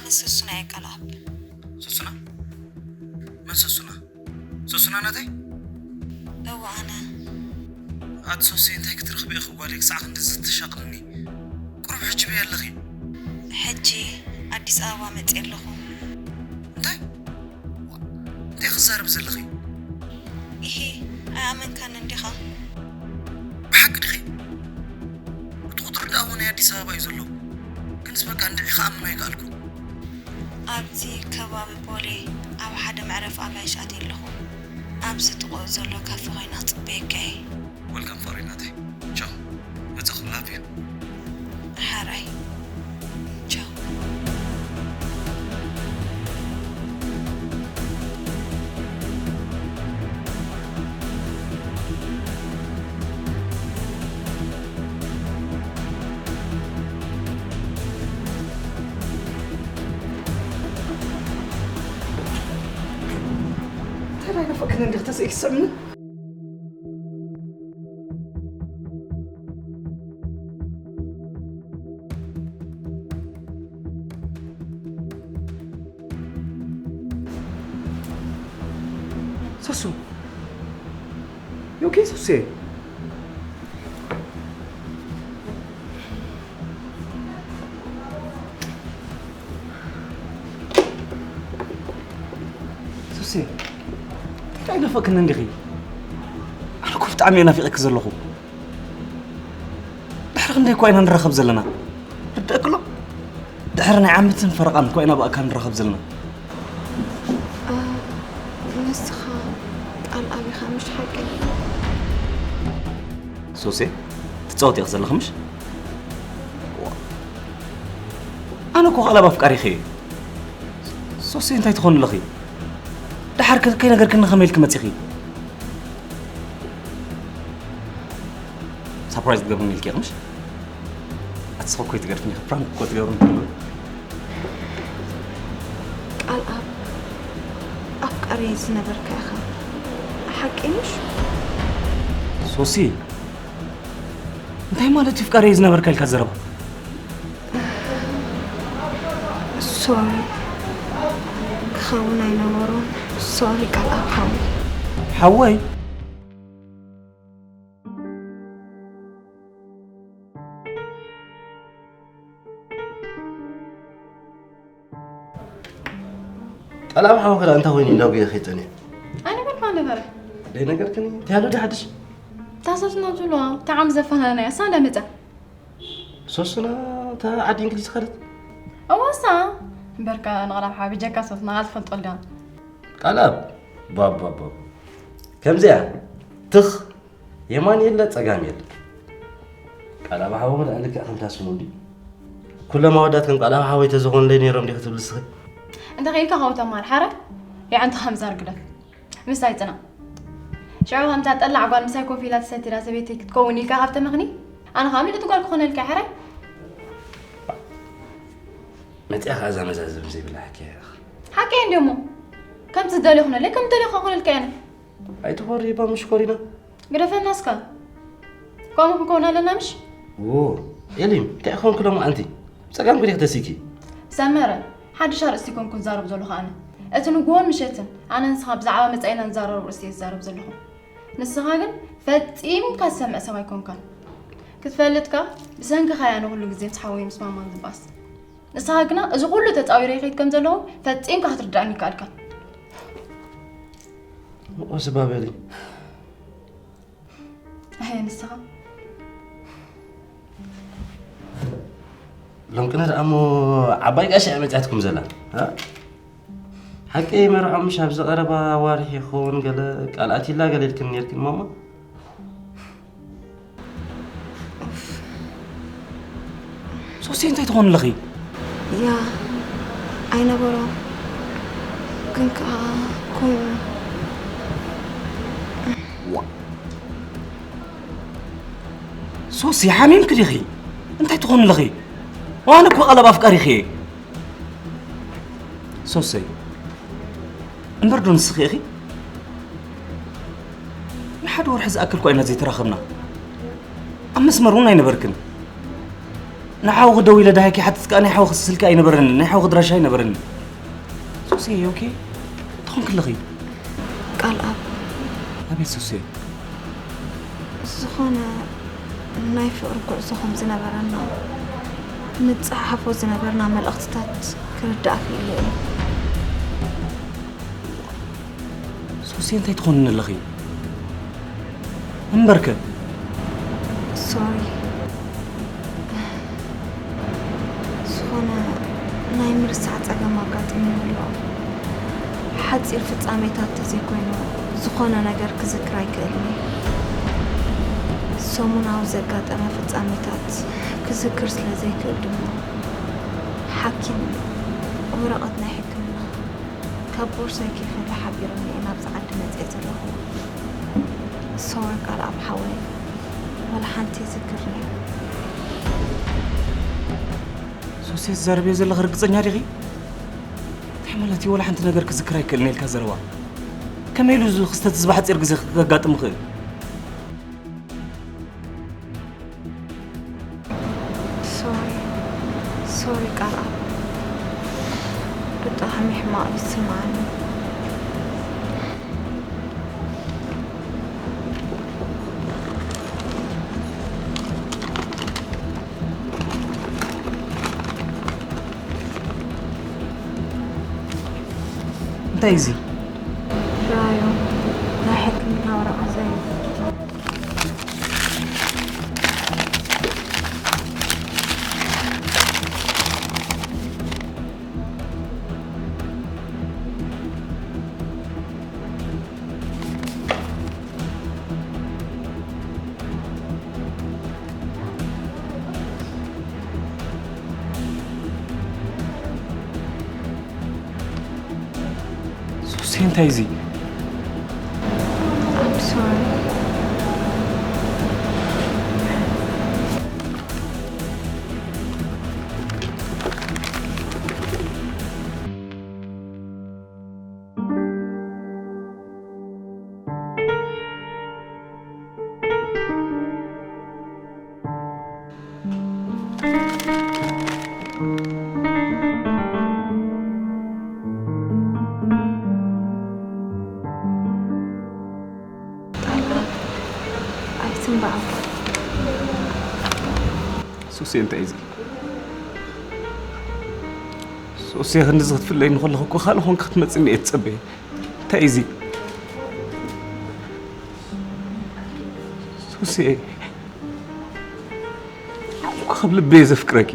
ሰሱና እየ ቃልኣብ። ሰሱና? መን ሰሱና? ሰሱና ናተይ? እወ ኣነ። ኣቲ ሶሲ እንታይ ክትረኽቢ ኢኺ ጓለይ ክሳዕ ክንድዚ ትሻቕልኒ? ቁሩብ ሕጂ በይ ኣለኺ። ሕጂ ኣዲስ ኣበባ መፅእ ኣለኹ። እንታይ? እንታይ ክዛረብ ዘለኺ? ኢሂ ኣይኣመንካን እንዲኻ? ብሓቂ ድኺ? እቲ ቁፅሪ ደኣ ናይ ኣዲስ ኣበባ እዩ ዘሎ። ግንስ በቃ እንድዒ ክኣምኖ ኣይከኣልኩ። ኣብዚ ከባቢ ቦሌ ኣብ ሓደ መዕረፊ ኣጋይሽ ኣትየ ኣለኹ። ኣብዚ ጥቕኡ ዘሎ ካፌ ኮይና ክፅበየካ እየ። ወልካም ፍቕሪ ናተይ። ቻው። መጻኹ ላቭ ዩ። ሓራይ። ቻው። እንታይ ናይናፍቅክኒ እንዲኽ ተስኢልኪ ትስዕምኒ? ሰሱ። You okay, ሶሴ? ሶሴ፣ እንታይ ናፈቅክኒ እንዲኺ? ኣነ እኮ ብጣዕሚ እየ ናፊቀኪ ዘለኹ። ድሕሪ ክንደይ እኳ ኢና ንራኸብ ዘለና? ርድኣኪ ኣሎ? ድሕሪ ናይ ዓመትን ፈረቓን እኳ ኢና ብኣካል ንራኸብ ዘለና። እ፣ ንስኻ ቃልኣብ ኢኻ፣ ምሽ ሓቀይ? ሶሴ፣ ትጻወቲ ኢኺ ዘለኺ ምሽ? ኣነ እኮ ቃልኣብ ኣፍቃሪኺ እየ። ሶሴ፣ እንታይ ትኾኒ ኣለኺ? ደሓር ከ-፣ ከይነገርክኒ ከመይ ኢልኪ መጺኺ? ሳፕራይዝ ትገብርኒ ኢልኪ ኢኺ ምሽ? ኣቲ ንስኺ እኮ ኣይትገድፍኒ ኢኺ፣ ፕራንክ እኮ ትገብርኒ ትህልዊ። ቃልኣብ ኣፍቃሪየይ ዝነበርካ ኢኻ። ሓቂ ምሽ? ሶሲ፣ እንታይ ማለት እዩ ኣፍቃሪየይ ዝነበርካ ኢልካ ዘረባ? ሶሪ። ክኸውን ኣይነበሮን። ሶሪ ቃልኣብ ሓወይ። ሓወይ? ቃልኣብ ሓወ ከ እንታይ ኮይኑ እንዳጉየ ከይጸንየ? ኣይነገርካን ነበረ። ደይነገርክኒ? እንታይ ኣሎ ድሓድሽ? እታ ሶስና ትብሎ፣ እታ ዓም ዘፈናነያ፣ እሳ እንዳ መጻ። ሶስና እታ ዓዲ እንግሊዝ ዝኸደት? እወ፣ እሳ። እምበርካ ንቓልኣብ ሓወ ብጀካ ሶስና ኣትፈልጦ ዲኻ? ቃልኣብ? ባብ፣ ባብ፣ ባብ። ከምዚኣ፣ ትኽ፣ የማን የለ፣ ጸጋም የለ። ቃልኣብ ሓወ ግን ልክዕ ከምታ ስሙ እንድዩ። ኩሎም ኣወዳት ከም ቃልኣብ ሓወይ ተዝኾኑለይ ነይሮም ዲኺ ትብሊ እስኺ? እንተ ኽኢልካ ካብኡ ተማሃር፣ ሓራይ? የዕንትኻ ምዛር ግደፍ። ምሳይ ጽናዕ። ሽዑ ከምታ ጠላዕ ጓል ምሳይ ኮፍ ኢላ ትሰቲ ኢላ ሰበይተይ ክትከውን ኢልካ ካብ ተመኽኒ፣ ኣነ ኸኣ ምልእቲ ጓል ክኾነልካ፣ ሓራይ? መጺኣ ኸኣ እዛ መዛዘሚ ዘይብላ ሕክያ ኢኻ። ሓቀይ እንድዩ እሞ። ከምቲ ዝደልዮ ኹነለይ፣ ከም ዝደልዮ ኸኣ ኹነልካ እየ ኣነ። ኣይትኾሪ እባ ምሽ ኮሪና። ግደፈና እስካ። ከምኡ ክንከውን ኣለና ምሽ? ዎ፣ ኤሊም፣ እንታይ ኮንኪ ሎማዓንቲ? ብጸጋም ግዲኺ ተሲኪ? ሰመረ፣ ሓድሽ ኣርእስቲ ኮንኩ ዝዛረብ ዘለኹ ኣነ። እቲ ንግሆን ምሸትን ኣነ ንስኻ ብዛዕባ መጻኢና ንዛረብ ርእስቲ እየ ዝዛረብ ዘለኹ። ንስኻ ግን ፈጺምካ ዝሰምዕ ሰብ ኣይኮንካን። ክትፈልጥካ፣ ብሰንክኻ እየ ኣነ ኩሉ ግዜ ምስ ሓወይ ምስ ማማን ዝበኣስ። ንስኻ ግና እዚ ኩሉ ተጻዊረ ይኸይድ ከም ዘለኹ ፈጺምካ ክትርድኣኒ ይከኣልካን። እወ፣ ስባብ ኤሊ። ኣየ ንስኻ። ሎም ቅነ ደኣ እሞ ዓባይ ጋሻ እያ መጺኣትኩም ዘላ፣ እ? ሓቂ መርዖም ምሽ ኣብዚ ቀረባ ኣዋርሕ ይኸውን ገለ ቃል ኣቲላ ገለ ኢልክን ኔርክን ማማ። ሶሲ እንታይ ትኾን ኣለኺ? ያ፣ ኣይነበሮ። ግን ከኣ ኮይኑ። ዋ። ሶሲ ሓሚምኪ ዲኺ? እንታይ ትኾን ኣለኺ? ኣነ እኮ ቀለብ ኣፍቃሪኺ እየ። ሶሰይ፣ እምበር ዶ ንስኺ ኢኺ? ንሓደ ወርሒ ዝኣክል እኳ ኢና ዘይተራኸብና። ኣብ መስመር እውን ኣይነበርክን። ንሓውኺ ደው ኢለ ደሃይኪ ሓትት ከኣ ናይ ሓውኺ ስልኪ ኣይነበረንን፣ ናይ ሓውኺ ድራሻ ኣይነበረንን። ሶሲ፣ ኦኬ? ትኾንኪ ኣለኺ? ቃል ኣብ ኣቤት ሶሲ። ዝኾነ ናይ ፍቕሪ ጉዕዞ ከም ዝነበረና ንጸሓሓፎ ዝነበርና መልእኽትታት ክርዳእ ክኢለ እየ። ሶሲ፣ እንታይ ትኾንኒ ኣለኺ? እምበርከ። ሶሪ። ዝኾነ ናይ ምርሳዕ ጸገም ኣጋጢሙኒ ኣሎ። ሓጺር ፍጻሜታት ተዘይኮይኑ ዝኾነ ነገር ክዝክር ኣይክእልን እየ። ሰሙናዊ ዘጋጠመ ፍጻሜታት ክዝክር ስለ ዘይክእል ድማ ሓኪም ወረቐት ናይ ሕክምና ካብ ቦርሳይ ከይፈለ ሓቢሩኒ እየ ናብዚ ዓዲ መጽየ ዘለኹ። ሶሪ ቃል ኣብ ሓወይ፣ ወላ ሓንቲ ይዝክርኒ። ሶሲ፣ ትዛረብዮ ዘለኺ ርግጸኛ ዲኺ? እንታይ ማለት እዩ? ወላ ሓንቲ ነገር ክዝክር ኣይክእልን ኢልካ ዘረባ? ከመይ ኢሉ እዚ ክስተት እዚ ብሓጺር ግዜ ከጋጥም ይኽእል? ሶሪ፣ ሶሪ ቃል ኣብ ብጣዕሚ ሕማቕ እዩ ዝስምዓኒ። እንታይ እዚ? ራዮ፣ ናይ ሕክምና ወረቐት እዩ። ሶሲ፣ እንታይ እዚ? I'm sorry. ኣይትንባዕ። ሶሲ፣ እንታይ እዚ? ሶሲ፣ ክንድዚ ክትፍለይኒ ከለኹ እኮ ካልእ ኮንካ ክትመጽእኒ እየ ትጸበየ። እንታይ እዚ? ሶሲ፣ እኮ ካብ ልበይ ዘፍቅረኪ።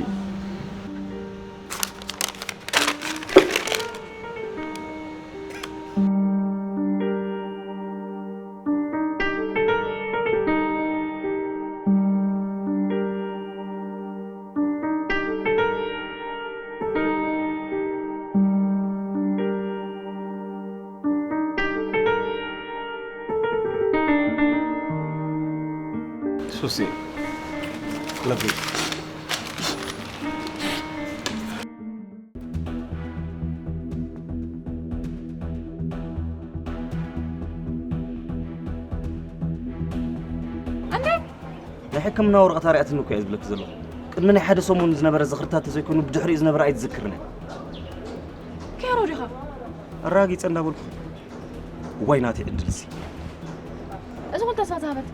ሶሲ፣ love you. ኣንተ ናይ ሕክምና ወረቐት ኣርኣያትኒ እኮ እየ ዝብለኪ ዘለኹ። ቅድሚ ናይ ሓደ ሰሙን ዝነበረ ዝኽርታት ተዘይኮይኑ ብድሕሪኡ ዝነበረ ኣይትዝክርን እያ። ኬሮ ዲኻ? ኣረጋጊጸ እንዳበልኩ። እዋይ ናተይ ዕድልሲ። እዚ ኩሉ ተስፋ ዝሃበት።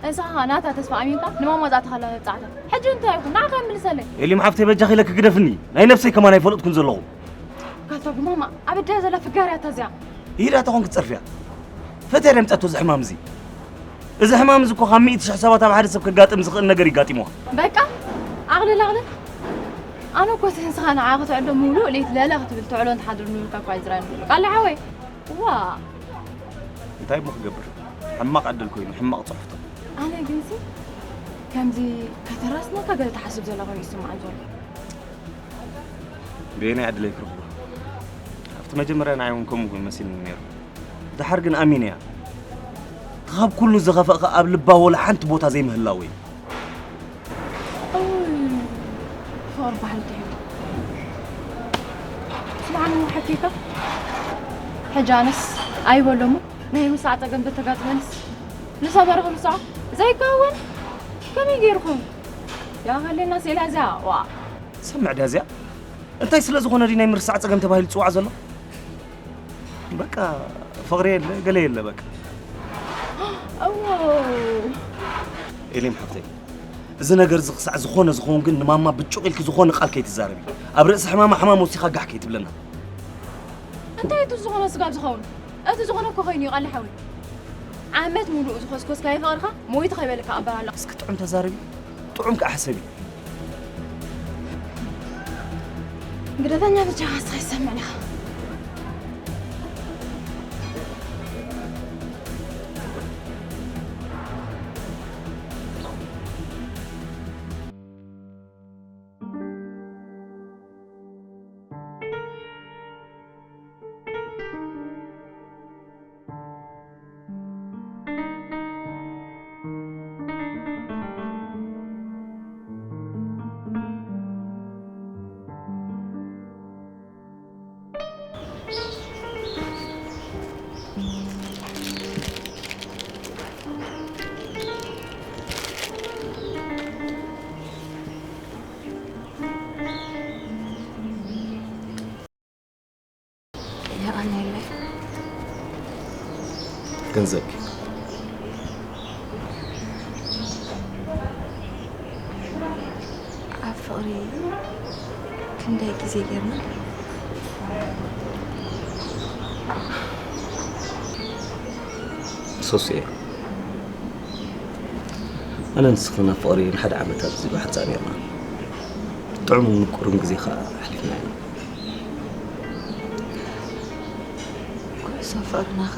ንስኻ ኸኣ ናታ ተስፋ ኣሚንካ ንማማ ዝኣተኻላ መብጻዕታ። ሕጂ እንታይ ይኹን? ንዓኻ ይምልሰለይ። ኤሊም ሓፍተይ በጃኺ ኢለኪ ግደፍኒ። ናይ ነብሰይ ከማን ኣይፈለጥኩን ዘለኹ። ካታ ብማማ ኣብ ኣደያ ዘላ ፍጋር እያ እታ እዚኣ። ኢዳ ተኾን ክትጸርፍያ። ፈትያ ደምጻቶ እዚ ሕማም እዚ። እዚ ሕማም እዚ እኮ ካብ ሚእቲ ሽሕ ሰባት ኣብ ሓደ ሰብ ከጋጥም ዝኽእል ነገር ይጋጢምዋ። በቃ፣ ኣቕልል፣ ኣቕልል። ኣነ እኮ እቲ ንስኻ ንዓ ክትዕዶ ምውሉእ ለይቲ ለለ ክትብል ትዕሎ እንትሓድር ንብልካ እኳ እዩ ዝረኣየኒ ዘሎ። ቃል ሓወይ፣ ዋ። እንታይ እሞ ክገብር? ሕማቕ ዕድል ኮይኑ፣ ሕማቕ ጽሑፍቶ። ኣነ ግንሲ ከምዚ ከተራስነካ ገለ ትሓስብ ዘላ ኮይኑ ይስምዓኒ ዘሎ። በየናይ ዕድለይ ክረኽቦ? ኣብቲ መጀመርያ ንዓይ እውን ከምኡ ኮይኑ መሲልኒ ነይሩ። ደሓር ግን ኣሚነያ። እቲ ካብ ኩሉ ዝኸፍእ ከኣ ኣብ ልባ ወላ ሓንቲ ቦታ ዘይምህላወ እዩ። እውይ፣ ፍቕሪ ባሕሪ ጥሒሉ። ስምዓኒ ሓኪካ፣ ሕጂ ኣነስ ኣይበሎ እሞ ናይ ምሳዕ ጸገም ተተጋጥመንስ ንሰበርኹም ንስዖ ዘይከውን ከመይ ገይርኩም? ያ ሃለና ሴላ እዛ፣ ዋ። ሰምዕ ድያ እዚኣ? እንታይ ስለ ዝኾነ ድዩ ናይ ምርሳዕ ጸገም ተባሂሉ ዝጽዋዕ ዘሎ? በቃ ፍቕሪ የለ፣ ገለ የለ በቃ። እዎ። ኤሌም ሓፍተይ፣ እዚ ነገር እዚ ክሳዕ ዝኾነ ዝኸውን ግን ንማማ ብጩቕ ኢልኪ ዝኾነ ቃል ከይትዛረቢ። ኣብ ርእሲ ሕማማ ሕማም ወሲኻ ጋሕ ከይትብለና። እንታይ እቲ ዝኾነ ስጋብ ዝኸውን? እቲ ዝኾነ እኮ ኮይኑ እዩ፣ ቃል ሓወይ። ዓመት ሙሉእ ዝኾስኮስካዮ ፍቕርኻ ሞይቱ ከይበልካ ኣበል ኣሎ። እስኪ ጥዑም ተዛረቢ፣ ጥዑም ከዓ ሕሰቢ። ግደፈኛ ብቻ እስኻ ይሰምዕ ኢኻ። የቐንየለይ። ገንዘብ። ኣብ ፍቕሪ ክንደይ ግዜ ጌርና? ሶስየ፣ ኣነ ንስኽን ኣብ ፍቕሪ ንሓደ ዓመት ኣብዚ ባሕጻ ኔርና። ጥዑምን ምቁርን ግዜ ኸኣ ኣሕሊፍና ኢና። ጉዕዞ ፍቕርናኸ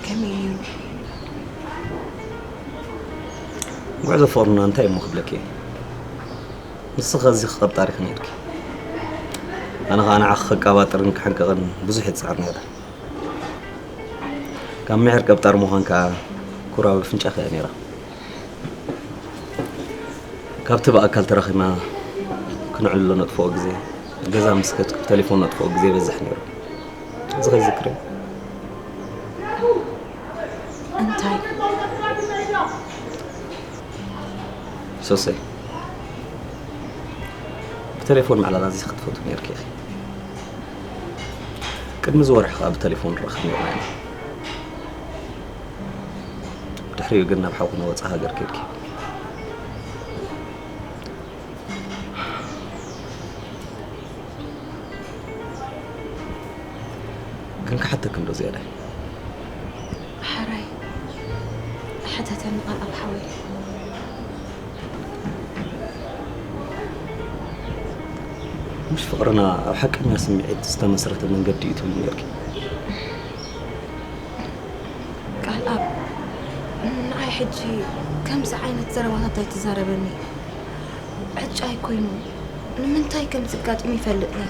ከመይ ነይሩ? ጉዕዞ ፍቕርና እንታይ እሞ ክብለኪ? ንስኺ እዚ ክቐብጣር ኢኺ ነይርኪ። ኣነ ኸኣ ንዓኺ ከቀባጥርን ክሕንቅቕን ብዙሕ እየ ዝጽዕር ነይረ። ካብ ምሒር ቀብጣር ምዃን ከኣ ኩራብ ኣፍንጫኺ እያ ነይራ። ካብቲ ብኣካል ተራኺብና ክነዕልሎ ነጥፍኦ ግዜ፣ ገዛ ምስ ከድኩ ብተሌፎን ነጥፍኦ ግዜ ይበዝሕ ነይሩ። እዚ ከይዝክር እየ። እንታይ? ሶሰይ፣ ብተሌፎን ምዕላል ኣዚኺ ክትፈትዊ ነይርኪ ኢኺ። ቅድሚ እዚ ወርሒ ከኣ ብተሌፎን ንራኸብ ኔርና ኢና። ድሕሪኡ ግን ናብ ሓውኺ ናብ ወጻኢ ሃገር ኬድኪ። ግን ክሓተኪ እንዶ ዝያዳይ። ሕራይ፣ ሕተተኒ ቃል ኣብ ሓወይ። ምሽ ፍቕርና ኣብ ሓቀኛ ስምዒት ዝተመስረተ መንገዲ እዩ ትብሊ ነይርኪ። ቃል ኣብ፣ ንዓይ ሕጂ ከምዚ ዓይነት ዘረባታት ኣይትዛረበኒ። ዕጫይ ኮይኑ ንምንታይ ከም ዝጋጥም ይፈልጥ እየ።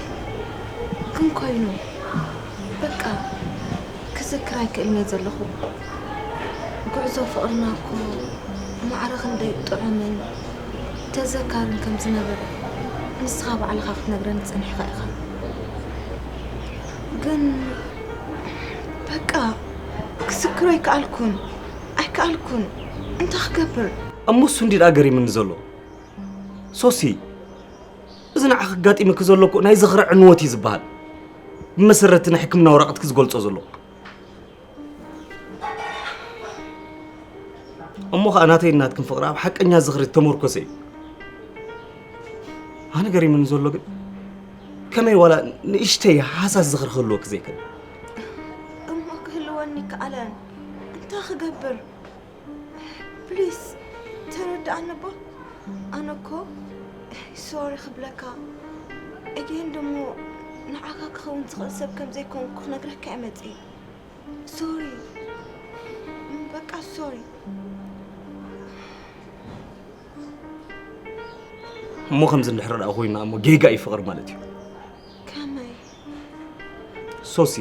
ግን ኮይኑ በቃ ክዝክር ኣይክእልን እየ ዘለኹ። ጉዕዞ ፍቕርና እኮ ማዕረ ክንደይ ጥዑምን ተዘካርን ከም ዝነበረ ንስኻ ባዕልኻ ክትነግረኒ ጸኒሕካ ኢኻ። ግን በቃ ክዝክሮ ኣይከኣልኩን፣ ኣይከኣልኩን። እንታይ ክገብር? እሞ እሱ እንዲ ደኣ ገሪምኒ ዘሎ። ሶሲ፣ እዚ ንዓኺ ኣጋጢሙኪ ዘሎ እኮ ናይ ዝኽሪ ዕንወት እዩ ዝበሃል። ብመሰረት ናይ ሕክምና ወረቐትኪ ዝገልጾ ዘሎ። እሞ ኸኣ ናተይን ናትክን ፍቕሪ ኣብ ሓቀኛ ዝኽሪ ዝተመርኮሰ እዩ። ኣነ ገሪሙኒ ዘሎ ግን ከመይ ዋላ ንእሽተይ ሃሳስ ዝኽሪ ክህልወኪ ዘይክእል? እሞ ክህልወኒ ይከኣለን። እንታይ ክገብር? ፕሊስ ተረድኣኒ እባ። ኣነ እኮ ሶሪ ክብለካ፣ እጌን ደሞ ንዓኻ ክኸውን ዝኽእል ሰብ ከም ዘይኮንኩ ክነግረካ እየ መጺእ። ሶሪ፣ በቃ ሶሪ። እሞ ከምዚ እንድሕር ደኣ ኮይና እሞ ጌጋ እዩ ፍቕሪ ማለት እዩ። ከመይ? ሶሲ፣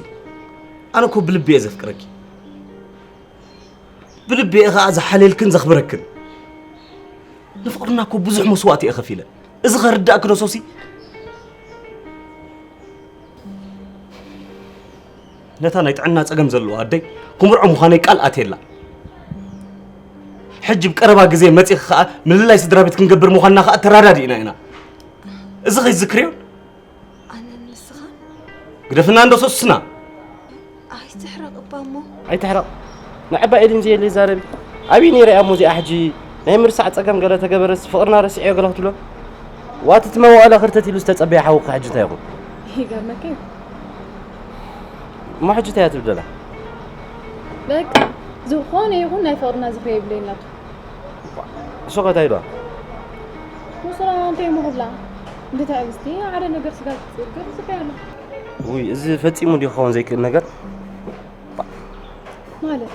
ኣነ እኮ ብልቢ እየ ዘፍቅረኪ። ብልቢ እየ ኸኣ ዝሓልየልክን ዘኽብረክን። ንፍቕርና እኮ ብዙሕ መስዋእቲ እየ ከፊለ። እዚ ኸርዳእኪ ዶ ሶሲ? ነታ ናይ ጥዕና ጸገም ዘለዋ ኣደይ ክምርዖ ምዃነይ ቃል ኣትየላ። ሕጂ ብቀረባ ግዜ መጺኺ ከኣ ምልላይ ስድራ ቤት ክንገብር ምዃንና ከኣ ተራዳዲእና ኢና። እዚ ከይዝክርዮ ኣነን ንስኻን? ግደፍና እንዶ ሶስና። ኣይትሕረቕ እባ እሞ። ኣይትሕረቕ። ንዕባ ኤሊን ዘየለ ይዛረቢ። ኣብይ ነይረ እያ እሞ እዚኣ ሕጂ ናይ ምርሳዕ ጸገም ገለ ተገበረስ ፍቕርና ረሲዐዮ ገለ ክትብሎ? ዋትት መዋእለ ክርተት ኢሉ ዝተጸበየ ሓውካ ሕጂ እንታይ ይኹን? ይገርመካ እዩ። እሞ ሕጂ እንታይ እያ ትብል ዘላ? በቃ፣ ዝኾነ ይኹን ናይ ፍቕርና ዝኽሪ የብለይን ናቱ። እሱ ከ እንታይ ኢልዋ? ንሱ ደኣ እንታይ እሞ ክብላ? እንደ ትዕግስቲ ሓደ ነገር ስጋ ክትጽርግር ጽበያ ኣሎ። ውይ፣ እዚ ፈጺሙ ድዩ ክኸውን ዘይክእል ነገር? ማለት?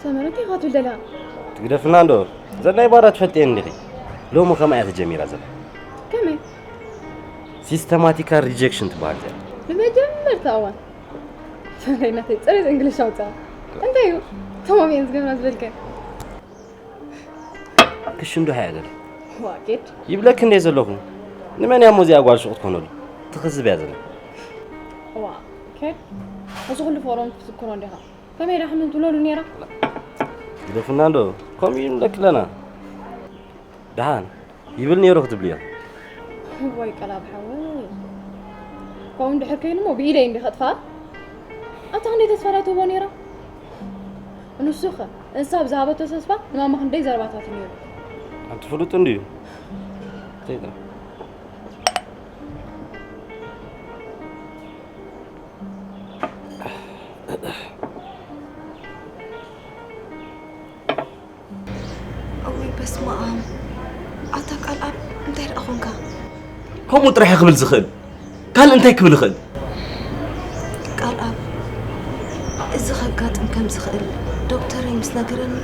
ሰመረ እንታይ ኢኻ ትብል ዘለኻ? ትግደፍና እንዶ። ዘናይ ባራ ትፈልጥየን እንዲኺ። ሎሚ ከምኣ እያ ተጀሚራ ዘላ። ከመይ? ሲስተማቲካል ሪጀክሽን ትበሃል እዚኣ። ንመጀመርታ እዋን። ፈረይ ናተይ፣ ጽሬት እንግሊሽ ኣውጽኣ። እንታይ እዩ? ተማም እየን ዝገብራ ዝበልከ? ክሽንዶ ሃያ ገለ። ዋ፣ ኬድ። ይብለክ እንደ ዘለኹ። ንመን እያ እሞ እዚኣ ጓል ሹቕ ትኮነሉ? ትኽዝብ እያ ዘላ። ዋ፣ ኬድ። እዚ ኩሉ ፎሮም ክትዝክሮ እንዲኻ። ከመይ ዳሕምን ትብለሉ ነይራ? ግደፍና እንዶ፣ ከምኡ እዩ ንብለክ ኣለና። ደሓን፣ ይብል ነይሩ ክትብልዮ። እዋይ ቀላብ ሓወይ። ከምኡ እንድሕር ከይኑ እሞ ብኢደይ እንዲ ከጥፍኣ። ኣታ ክንደይ ተስፋ ዳትህቦ ነይራ? ንሱ ኸ፣ እንሳ ብዝሃበቶ ተስፋ ንማማ ክንደይ ዘረባታት ነይሩ። ኣንቲ ፍሉጥ እንድዩ። ሰይጣን። እውይ በስመ ኣብ። ኣታ ቃልኣብ እንታይ ደኣ ኾንካ? ከምኡ ጥራሕ ክብል ዝኽእል ካልእ እንታይ ክብል ይኽእል? ቃልኣብ እዚ ከጋጥም ከም ዝኽእል ዶክተረይ ምስ ነገረኒ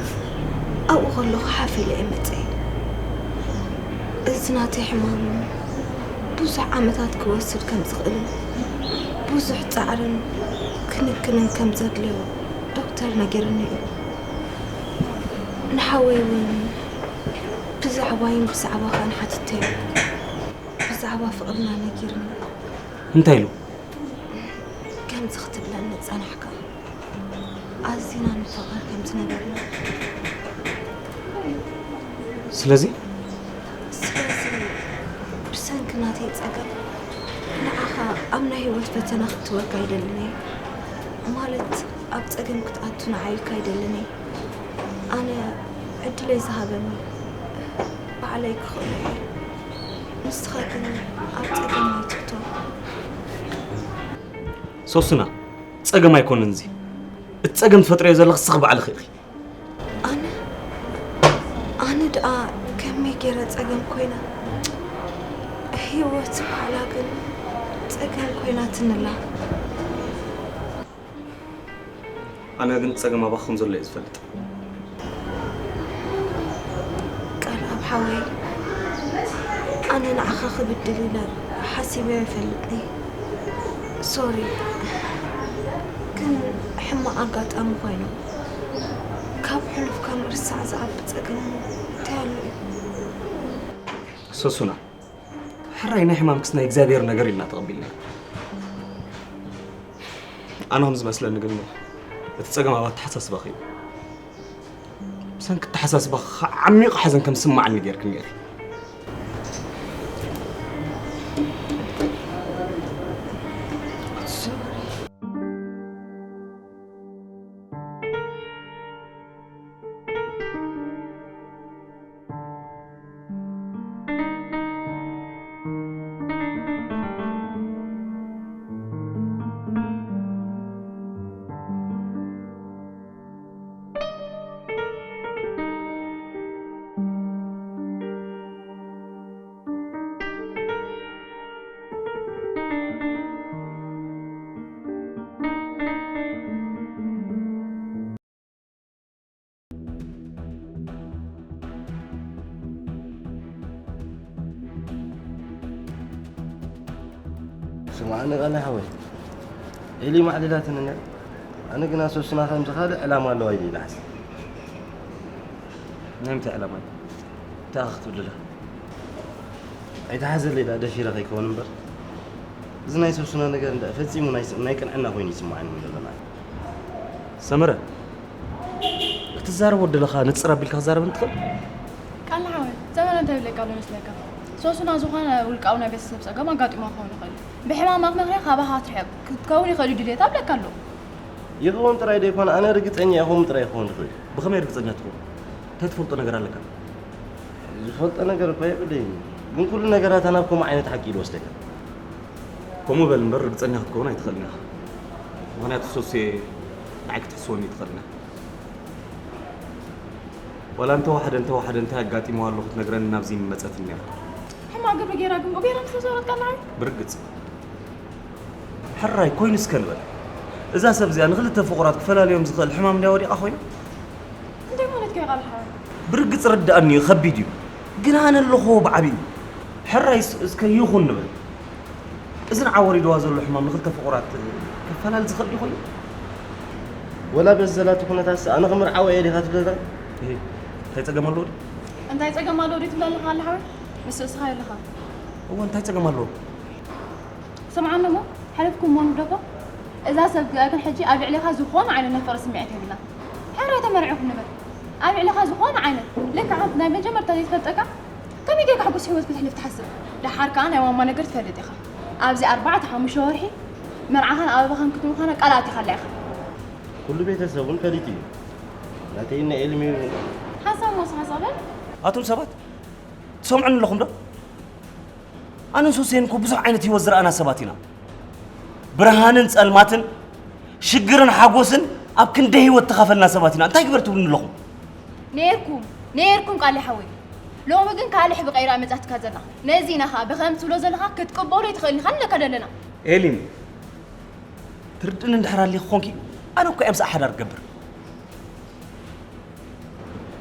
ኣብኡ ከለኹ ሓፍ ኢለ እየ መፅየ። እዚ ናተይ ሕማም ብዙሕ ዓመታት ክወስድ ከም ዝኽእልን ብዙሕ ፃዕርን ክንክንን ከም ዘድልዮ ዶክተር ነጊሩኒ እዩ። ንሓወይ እውን ብዛዕባይን ብዛዕባኻን ሓቲተዮ። ብዛዕባ ፍቕርና ነጊሩኒ። እንታይ ኢሉ? ከምዚ ክትብለኒ ጸናሕካ። ኣዚና ንፋቐር ከም ዝነበርና። ስለዚ? ስለዚ ብሰንኪ ናተይ ጸገም ንዓኻ ኣብ ናይ ህይወት ፈተና ክትወድቅ ኣይደልን እየ። ማለት ኣብ ጸገም ክትኣቱ ንዓይ ኢልካ ኣይደልን እየ። ኣነ ዕድለይ ዝሃበኒ ባዕለይ ክኽእሎ እየ። ንስኻ ግን ኣብ ጸገም ኣይትእቶ። ሶስና፣ ጸገም ኣይኮነን እዚ። እቲ ጸገም ትፈጥርዮ ዘለኺ ንስኺ ባዕልኺ ኢኺ። ኣነ? ኣነ ደኣ ከመይ ገይረ ጸገም ኮይነ? ህይወት ባዕላ ግን ጸገም ኮይናትኒ ኣላ። ኣነ ግን ጸገም ኣባኺ ከም ዘሎ እየ ዝፈልጥ። ቃልኣብ ሓወይ፣ ኣነ ንዓኻ ክብድል ኢለ ሓሲበ ኣይፈልጥን። ሶሪ። ግን ሕማቕ ኣጋጣሚ ኮይኑ፣ ካብ ሕሉፍካ ምርሳዕ ዝዓቢ ጸገም እንታይ ኣሎ እዩ? ሶሱና፣ ሕራይ ናይ ሕማምክስ ናይ እግዚኣብሔር ነገር ኢልና ተቐቢልናዮ። ኣነ ከም ዝመስለኒ ግን እቲ ጸገም ኣብ ኣተሓሳስባኺ እዩ። ብሰንኪ ኣተሓሳስባኺ ዓሚቕ ሓዘን ከም ዝስምዓኒ ጌርክኒ ኢኺ። ስምዓኒ ቃለ ሓወይ፣ ኤሊ ማዕሊላትኒ እያ። ኣነ ግና ሶስና ከምዚ ካልእ ዕላማ ኣለዋ ኢለ ይልሓስ። ናይ ምንታይ ዕላማ እዩ? እንታይ ኢኻ ክትብል ዘለኻ? ኣይትሓዘለይ ደኣ ደፊረ ከይከውን እምበር። እዚ ናይ ሶስና ነገር እንዳ ፈጺሙ ናይ ስ-፣ ናይ ቅንዕና ኮይኑ ይስምዓኒ ዘሎ ንዓይ። ሰመረ፣ እቲ ትዛረቦ ዘለኻ ንጽር ኣቢልካ ክዛረብ እንትኽእል? ቃል ሓወይ፣ ዘመን እንታይ ይብለካ ኣሎ መስለካ? ሶሱና ዝኾነ ውልቃዊ ናይ ቤተሰብ ጸገም ኣጋጢሞ ክኸውን ይኽእል እዩ። ብሕማማ መኽንያ ካባኻ ክትርሕቕ ክትከውን ይኽእል እዩ ድሌታ ኣብለካ ኣሎ። ይኸውን ጥራይ ደይኮነ ኣነ ርግጸኛ እየ ከምኡ ጥራይ ክኸውን ዝኽእል እዩ። ብኸመይ ርግጸኛ ትኸውን? እንታይ ትፈልጦ ነገር ኣለካ? ዝፈልጦ ነገር እኳ የብለይን፣ ግን ኩሉ ነገራት ናብ ከምኡ ዓይነት ሓቂ ኢሉ ወስደካ። ከምኡ በል እምበር ርግጸኛ ክትከውን ኣይትኽእልን ኢኻ። ምኽንያቱ ሶሴ ንዓይ ክትሕስወኒ ኣይትኽእልን ኢኻ። ዋላ እንተወሓደ እንተወሓደ እንታይ ኣጋጢምዋ ኣሎ ክትነግረኒ ናብዚ ምመጸትኒ ነይራ። ሕማቕ ግብሪ ገይራ ግን ብጌራ ምስ ተሰወረት ቃል ሓወይ። ብርግጽ ሕራይ ኮይኑ እስከ ንበል። እዛ ሰብ እዚኣ ንኽልተ ፍቑራት ክፈላልዮም ዝኽእል ሕማም ድያ ወዲቓ ኮይና? እንታይ ማለት ከ ቃል ሓወይ? ብርግጽ ርድኣኒ እዩ፣ ከቢድ እዩ። ግን ኣነ ኣለኹ ብዓቢኡ። ሕራይ እስ- እስከ ይኹን ንበል። እዚ ንዓ ወሪድዋ ዘሎ ሕማም ንኽልተ ፍቑራት ከፈላል ዝኽእል ድዩ ኮይኑ? ወላ በዚ ዘላቶ ኩነታትስ ኣነ ክምርዓዋ እየ ዲኻ ትብለና? እሂ፣ እንታይ ጸገም ኣለዎ ድዩ? እንታይ ጸገም ኣለዎ ድዩ ትብለኒ ቃል ሓወይ? ንሱ እስኻ ኣለኻ። እወ፣ እንታይ ጸገም ኣለዎ? ስምዓኒ እሞ፣ ሓለፍኩም እሞ ንግደፎ። እዛ ሰብ እዚኣ ግን ሕጂ ኣብ ልዕሌኻ ዝኾነ ዓይነት ናይ ፍቕሪ ስምዒት የብላን። ሕራይ ተመርዒኹም ንበል። ኣብ ልዕሌኻ ዝኾነ ዓይነት፣ ልክዕ ከምቲ ናይ መጀመርታ ዘይትፈልጠካ፣ ከመይ ጌርካ ሕጉስ ህይወት ክተሕልፍ ትሓስብ? ደሓር ከኣ ናይ ማማ ነገር ትፈልጥ ኢኻ። ኣብዚ ኣርባዕተ ሓሙሽተ ወርሒ መርዓኻን ኣበባኻን ክትምዃና ቃል ኣቲኻላ ኢኻ። ኩሉ ቤተሰብ እውን ፈሊጡ እዩ። ናተይን ናይ ኤልሚ እውን። ሓሳብ ሞስ ሓሳብ በል። ኣቱም ሰባት ትሰምዑኒ ኣለኹም ዶ? ኣነን ሶሴን እኮ ብዙሕ ዓይነት ህይወት ዝረኣና ሰባት ኢና። ብርሃንን ጸልማትን፣ ሽግርን ሓጎስን ኣብ ክንደ ህይወት ተኻፈልና ሰባት ኢና። እንታይ ግበር ትብሉኒ ኣለኹም? ነይርኩም ነይርኩም ቃል ሓወይ። ሎሚ ግን ካልእ ሕብሪ ቀይራ መጻትካ ዘላ። ነዚ ኢና ኸኣ ብኸም ትብሎ ዘለኻ ክትቅበሎ ኣይትኽእልን ኢኻ ንብለካ ዘለና። ኤሊን፣ ትርድእኒ እንድሕር ኣሊኺ ኾንኪ፣ ኣነ እኮ እየ ምሳኣ ሓዳር ክገብር።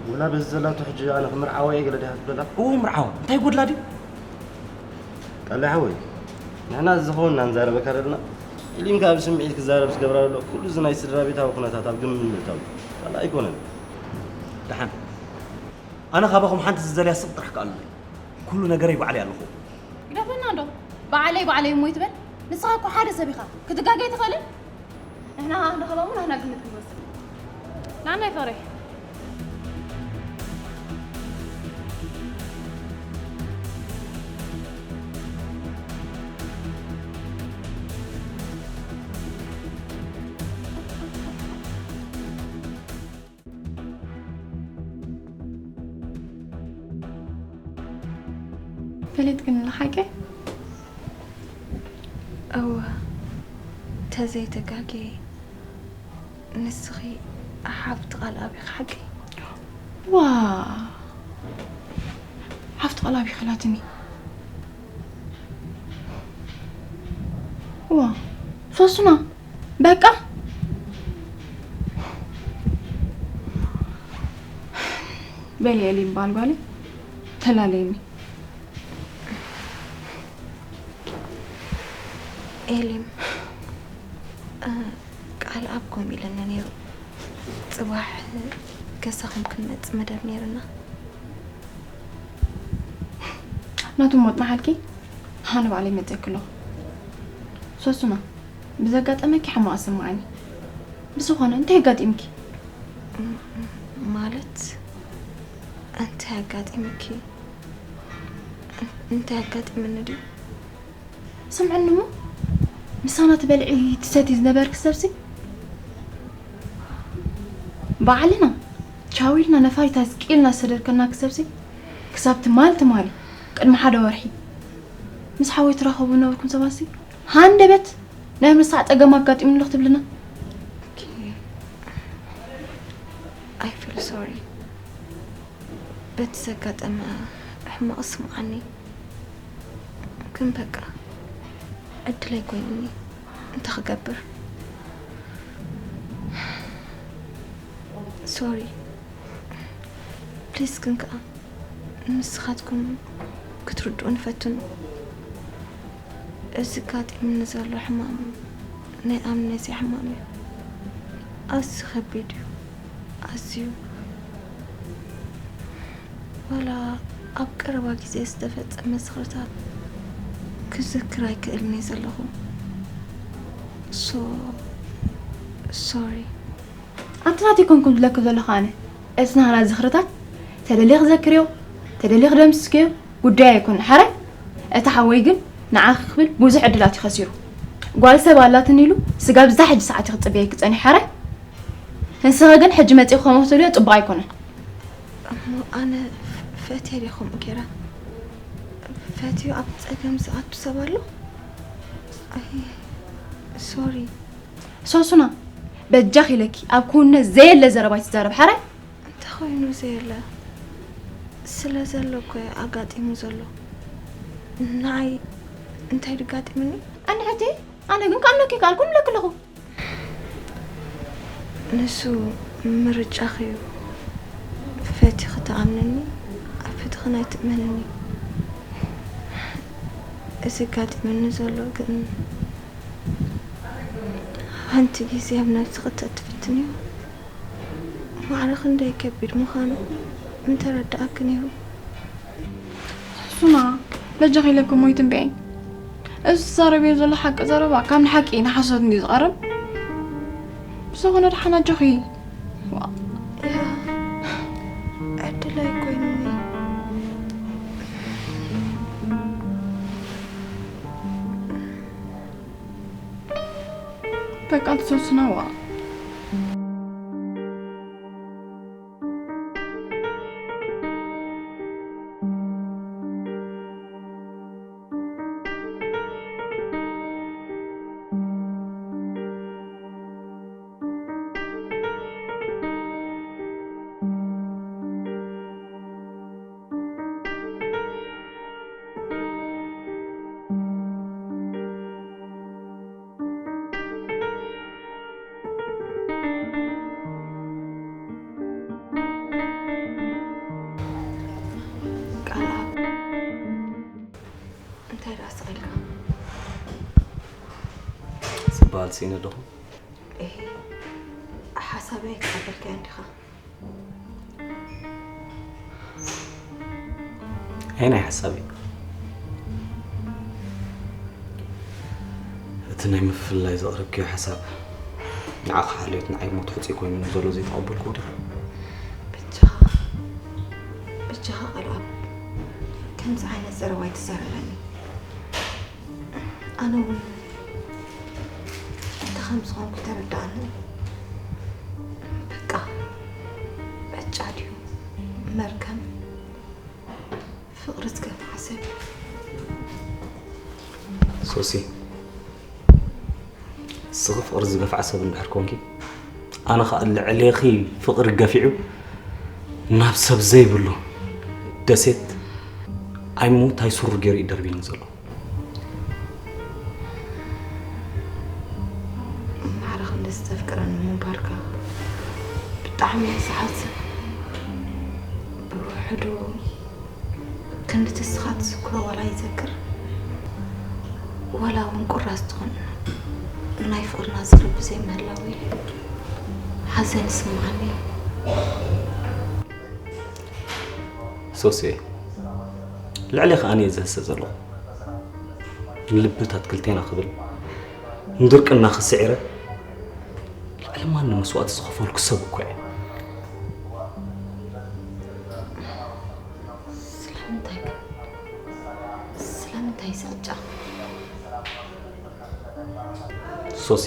ወላ በዚ ዘላቶ ሕጂ ኣነ ክምርዓዋ እየ ገለ ዲኻ ትብለላ? እዎ ምርዓዋ፣ እንታይ ይጎድላ ድዩ? ቃል ሓወይ፣ ንሕና ዝኸውን ኢና ንዛረበካ ዘለና። ኢሊም ካብ ስምዒት ክዛረብ ዝገብራ ዘሎ ኩሉ እዚ ናይ ስድራ ቤታዊ ኩነታት ኣብ ግምት ምእታው ካልእ ኣይኮነን። ደሓን፣ ኣነ ካባኹም ሓንቲ ዝደልያ ስቕ ጥራሕ ከኣሉለይ። ኩሉ ነገረይ ባዕለይ ኣለኹ። ግደፈና እንዶ። ባዕለይ ባዕለይ እሞ ይትበል። ንስኻ እኮ ሓደ ሰብ ኢኻ። ክትጋገ ኣይትኽእልን? ንሕና ክንረኸባ እሞ ናህና ግምት ክንወስድ። ንዓናይ ፍቕሪ። ፈሊጥክኒ ሓቂ? እወ፣ ተዘይተጋግየ ንስኺ ሓፍቲ ቃልኣብ ኢኺ ሓቂ? ዋ፣ ሓፍቲ ቃልኣብ ኢኺ ኢላትኒ። ዋ፣ ሶሱና፣ በቃ በሊ ኤሊ በሃል ጓለይ፣ ተላለየኒ። ኤሊም፣ እ፣ ቃልኣብ ከምኡ ኢሉኒ ነይሩ። ጽባሕ ገዛኹም ክንመጽእ መደብ ነይሩና። ናቱ ሞት መሓልኪ ኣነ ባዕለይ መጺአኪ ኣለኹ። ሶሱና፣ ብዘጋጠመኪ ሕማቕ ይስምዓኒ። ብዝኾነ፣ እንታይ ኣጋጢምኪ? ም-፣ ማለት፣ እንታይ ኣጋጢምኪ? እንታይ ኣጋጢምኒ ድዩ? ስምዕኒ እሞ፣ ምሳና ትበልዒ ትሰቲ ዝነበርኪ ሰብሲ፣ ባዕልና ቻው ኢልና ነፋሪት ኣስቂልና ዝሰደድክናኪ ሰብሲ፣ ክሳብ ትማል ትማሊ፣ ቅድሚ ሓደ ወርሒ፣ ምስ ሓወይ ትራኸቡ ዝነበርኩም ሰባትሲ፣ ሃንደበት ናይ ምርሳዕ ጸገም ኣጋጢሙኒ ኣሎ ክትብልና? ኦኬ። I feel sorry። በቲ ዘጋጠመ ሕማቕ ስምዓኒ። ግን በቃ ዕድለይ ኮይኑኒ። እንታይ ክገብር? ሶሪ። ፕሊዝ ግን ከኣ ንስኻትኩም ክትርድኡኒ ፈትኑ። እዚ ኣጋጢሙኒ ዘሎ ሕማም ናይ ኣምነዚያ ሕማም እዩ። ኣዝዩ ከቢድ እዩ። ኣዝዩ። ዋላ ኣብ ቀረባ ግዜ ዝተፈጸመ ዝኽርታት ክዝክር ኣይክእልን እየ ዘለኹ። ሶ ሶሪ። ኣንቲ ናተይ ኮንኩም ዝብለኪ ዘለኹ ኣነ። እቲ ናህና ዝኽርታት ተደልየ ክዘክርዮ፣ ተደልየ ክደምስስክዮ ጉዳይ ኣይኮነን። ሓራይ፣ እቲ ሓወይ ግን ንዓኺ ክብል ብዙሕ ዕድላት እዩ ከሲሩ። ጓል ሰብ ኣላትኒ ኢሉ ስጋብ እዛ ሕጂ ሰዓት እዩ ክጽበየኪ ጸኒሑ። ሓራይ፣ ንስኺ ግን ሕጂ መጺእኪ ከምኡ ክትብልዮ ጽቡቕ ኣይኮነን። እሞ ኣነ ፈትየ ድየ ከምኡ ገይረ? ፈትዩ ኣብ ጸገም ዝኣቱ ሰብ ኣሎ? ኣይ፣ ሶሪ። ሶሱና፣ በጃኺ ኢለኪ ኣብ ክውንነት ዘየለ ዘረባ ኣይትዛረቢ። ሓራይ፣ እንተኾይኑ ዘየለ ስለ ዘሎ እኮ እዩ ኣጋጢሙ ዘሎ። ንዓይ እንታይ ድጋጢሙኒ? ኣንሕቲ፣ ኣነ ግን ክኣምነኪ ከኣልኩ እምለኪ ኣለኹ። ንሱ ምርጫኺ እዩ። ፈቲኺ ትኣምንኒ፣ ኣይፈቲኽን ኣይትእመንኒ። እዚ ኣጋጢሙኒ ዘሎ ግን ሓንቲ ግዜ ኣብ ነብስኺ ተትፍትንዮ ማዕረ ክንደይ ከቢድ ምዃኑ ምተረድኣኪ ነይሩ። ሱና፣ በጃኺ ኢለኪ እሞ ኣይትንብዕኒ። እዚ ዝዛረብዮ ዘሎ ሓቂ ዘረባ ካብ ንሓቂ ንሓሶት እንድዩ ዝቐርብ። ብዝኾነ ደሓን ኣጆኺ። ዋ። ያ፣ ዕድለይ ኮይኑኒ። በቃ ትሰስናዋ። ቃልኣብ፣ እንታይ ደኣ ስቕ ኢልካ? ዝበሃል ስኢነ ኣለኹ። እሂ፣ ሓሳበይ ኣይተቐበልካዮን ዲኻ? ኣየናይ ሓሳበይ? እቲ ናይ ምፍልላይ ዘቕረብክዮ ሓሳብ ንዓኻ ሓልዮት ንዓይ ሞት ሕጹይ ኮይኑ ዘሎ ዘይተቐበልክዎ ዲኻ? በጃኻ፣ በጃኻ ቃልኣብ፣ ከምዚ ዓይነት ዘረባ ኣይትዛረበኒ። ኣነ እውን እንታይ ከም ዝኾንኩ ተረድኣኒ። በቃ፣ ዕጫ ድዩ መርገም? ፍቕሪ ዝገፍዓ ሰብ እዩ። ሶሲ፣ ንስኺ ፍቕሪ ዝገፍዓ ሰብ እንድሕር ኮንኪ፣ ኣነ ኸኣ ልዕሌኺ ፍቕሪ ገፊዑ ናብ ሰብ ዘይብሉ ደሴት ኣይሙት ኣይስሩ ገይሩ እዩ ደርብዩኒ ዘሎ። ማዕረ ክንድዚ ተፍቅረኒ ምንባርካ ብጣዕሚ እየ ዝሓዝን። ብውሕዱ ክንድቲ እስኻ ትዝክሮ ዋላ ይዘክር፣ ዋላ እውን ቁራስ ትኹን ናይ ፍቕርና ዝኽሪ ብዘይምህላወይ ሓዘን ይስምዓኒ። ሶስየ፣ ልዕሌኺ ኣነ እየ ዝህሰ ዘለኹ። ንልብታት ክልቴና ክብል፣ ንድርቅና ክስዒረ፣ ልዕሊ ማንም መስዋእቲ ዝኸፈልኩ ሰብ እኮ እየ። ስለምንታይ ግን? ስለምንታይ እዚ ዕጫ? ሶሲ፣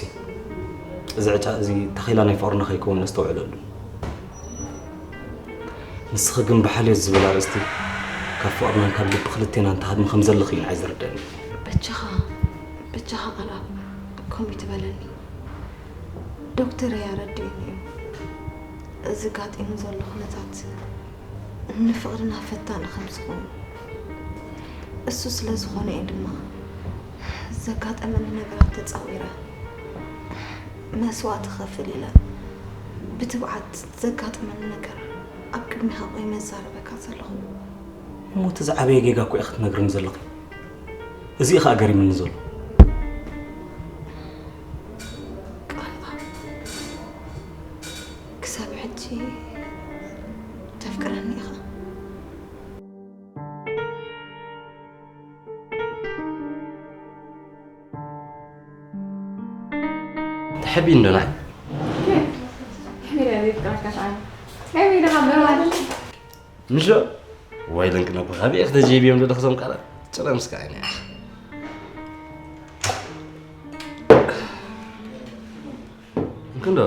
እዚ ዕጫ እዚ ተኺላ ናይ ፍቕርና ከይከውን ነስተውዕለሉ። ንስኺ ግን ብሓልዮት ዝብል ኣርእስቲ ካብ ፍቕርናን ካብ ልቢ ክልቴናን ትሃድሚ ከም ዘለኺ እዩ ንዓይ ዝርደኒ። በጃኻ፣ በጃኻ ቃልኣብ ከምኡ ይትበለኒ። ዶክተር ኣረዲኡኒ እዩ። እዚ ጋጢሙ ዘሎ ኩነታት ንፍቕርና ፈታኒ ከም ዝኾነ። እሱ ስለ ዝኾነ እየ ድማ ዘጋጠመኒ ነገራት ተጻዊረ መስዋእቲ ክኸፍል ኢለ ብትብዓት ዘጋጠመኒ ነገር ኣብ ቅድሚኻ ቆይመ እዛረበካ ዘለኹ። እሞ እቲ ዝዓበየ ጌጋ እኮ ኢኺ ክትነግርኒ ዘለኺ። እዚ እዩ ኸኣ ገሪምኒ ዘሎ። ቃልኣብ፣ ክሳብ ሕጂ ተፍቅረኒ ኢኻ? ተሐቢን ዶ ንዓይ? ከመይ ኢለ ዘይፍቅረካስ ኣነ? ከመይ ኢኻ መርሃ? ምሾ? ዋይለን ክነኩ ካበይ ኢኺ ተጀይብዮም ዘለኺ እዞም ቃላት? ጭረ ምስካ ዓይኒ። እንክንዶ፣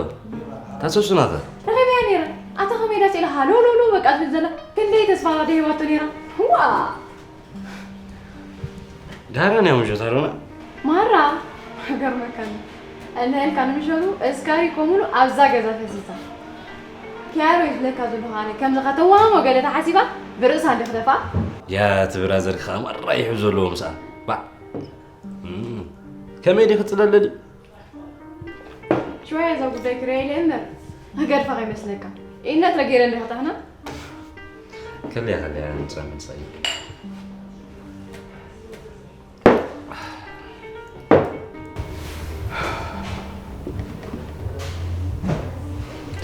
ታሶሱናኸ? ረኺበያ ነይረ። ኣታ ከመይ ዳስ ኢላ ሃሎ ሎ ሎ በቃ ትብል ዘላ። ክንደይ ተስፋ ደይባቶ ነይራ። ዋ! ዳራ ናይ ምሸት ኣሮና? ማራ! ገርመካኒ። እንሄልካ ንምሸቱ እስካሪ ኮሙሉ ኣብዛ ገዛ ፈሲሳ። ኪያሮ ይፍለካ ዘለኹ ኣነ ከምዚ ከተዋህሞ ገለ ተሓሲባ ብርእሳ እንደ ክደፋ። ያ ትብራ ዘርካ ማራ ይሕብ ዘለዎ ምሳኣ። ባዕ። እም። ከመይ ዲኺ ትጽለለሊ? ሽወያ እዛ ጉዳይ ክርእየለ እምበር፣ ክገድፋ ከይመስለካ። ኢነት ረጌረ እንደ ክጣህና። ከልያ ከልያ ንጽረ ምንጻይ።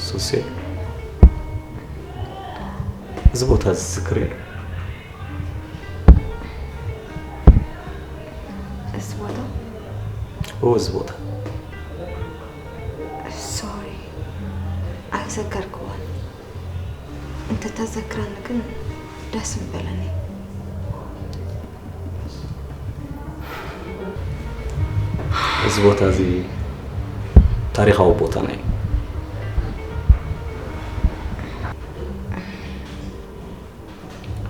ሱሴ፣ እዚ ቦታ እዚ ዝዝክር እዩ። እዚ ቦታ? ኦ፣ እዚ ቦታ። ሶሪ፣ ኣይዘከርክዎን። እንተተዘክረኒ ግን ደስ ምበለኒ። እዚ ቦታ እዚ ታሪኻዊ ቦታና እዩ።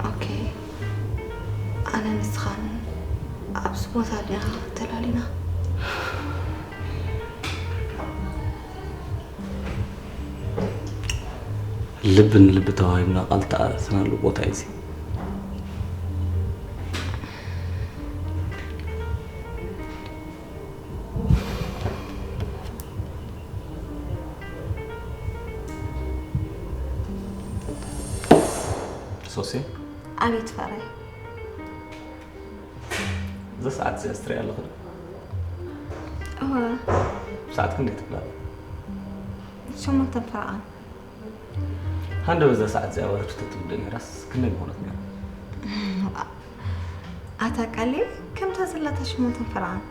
ኦኬ፣ ኣነ ንስኻን ኣብዚ ቦታ ዲና ተላሊና? ልቢ ንልቢ ተዋሂብና ቃል ተኣተናሉ ቦታ እዩ እዚ። ሶሲ? ኣቤት ፍቕረይ። እዛ ሰዓት እዚኣ ስትሪኣ ኣለኹ ዶ? እወ። ሰዓት ክንደይ ትብላ? ሸሞንተ ፈረቓን። ሃንደ በዛ ሰዓት እዚኣ ወረድ ተትብደ ነይራስ ክንደይ ምኾነት ነይራ? ኣታ ቃሌ፣ ከምታ ዘላታ ሸሞንተ ፈረቓን።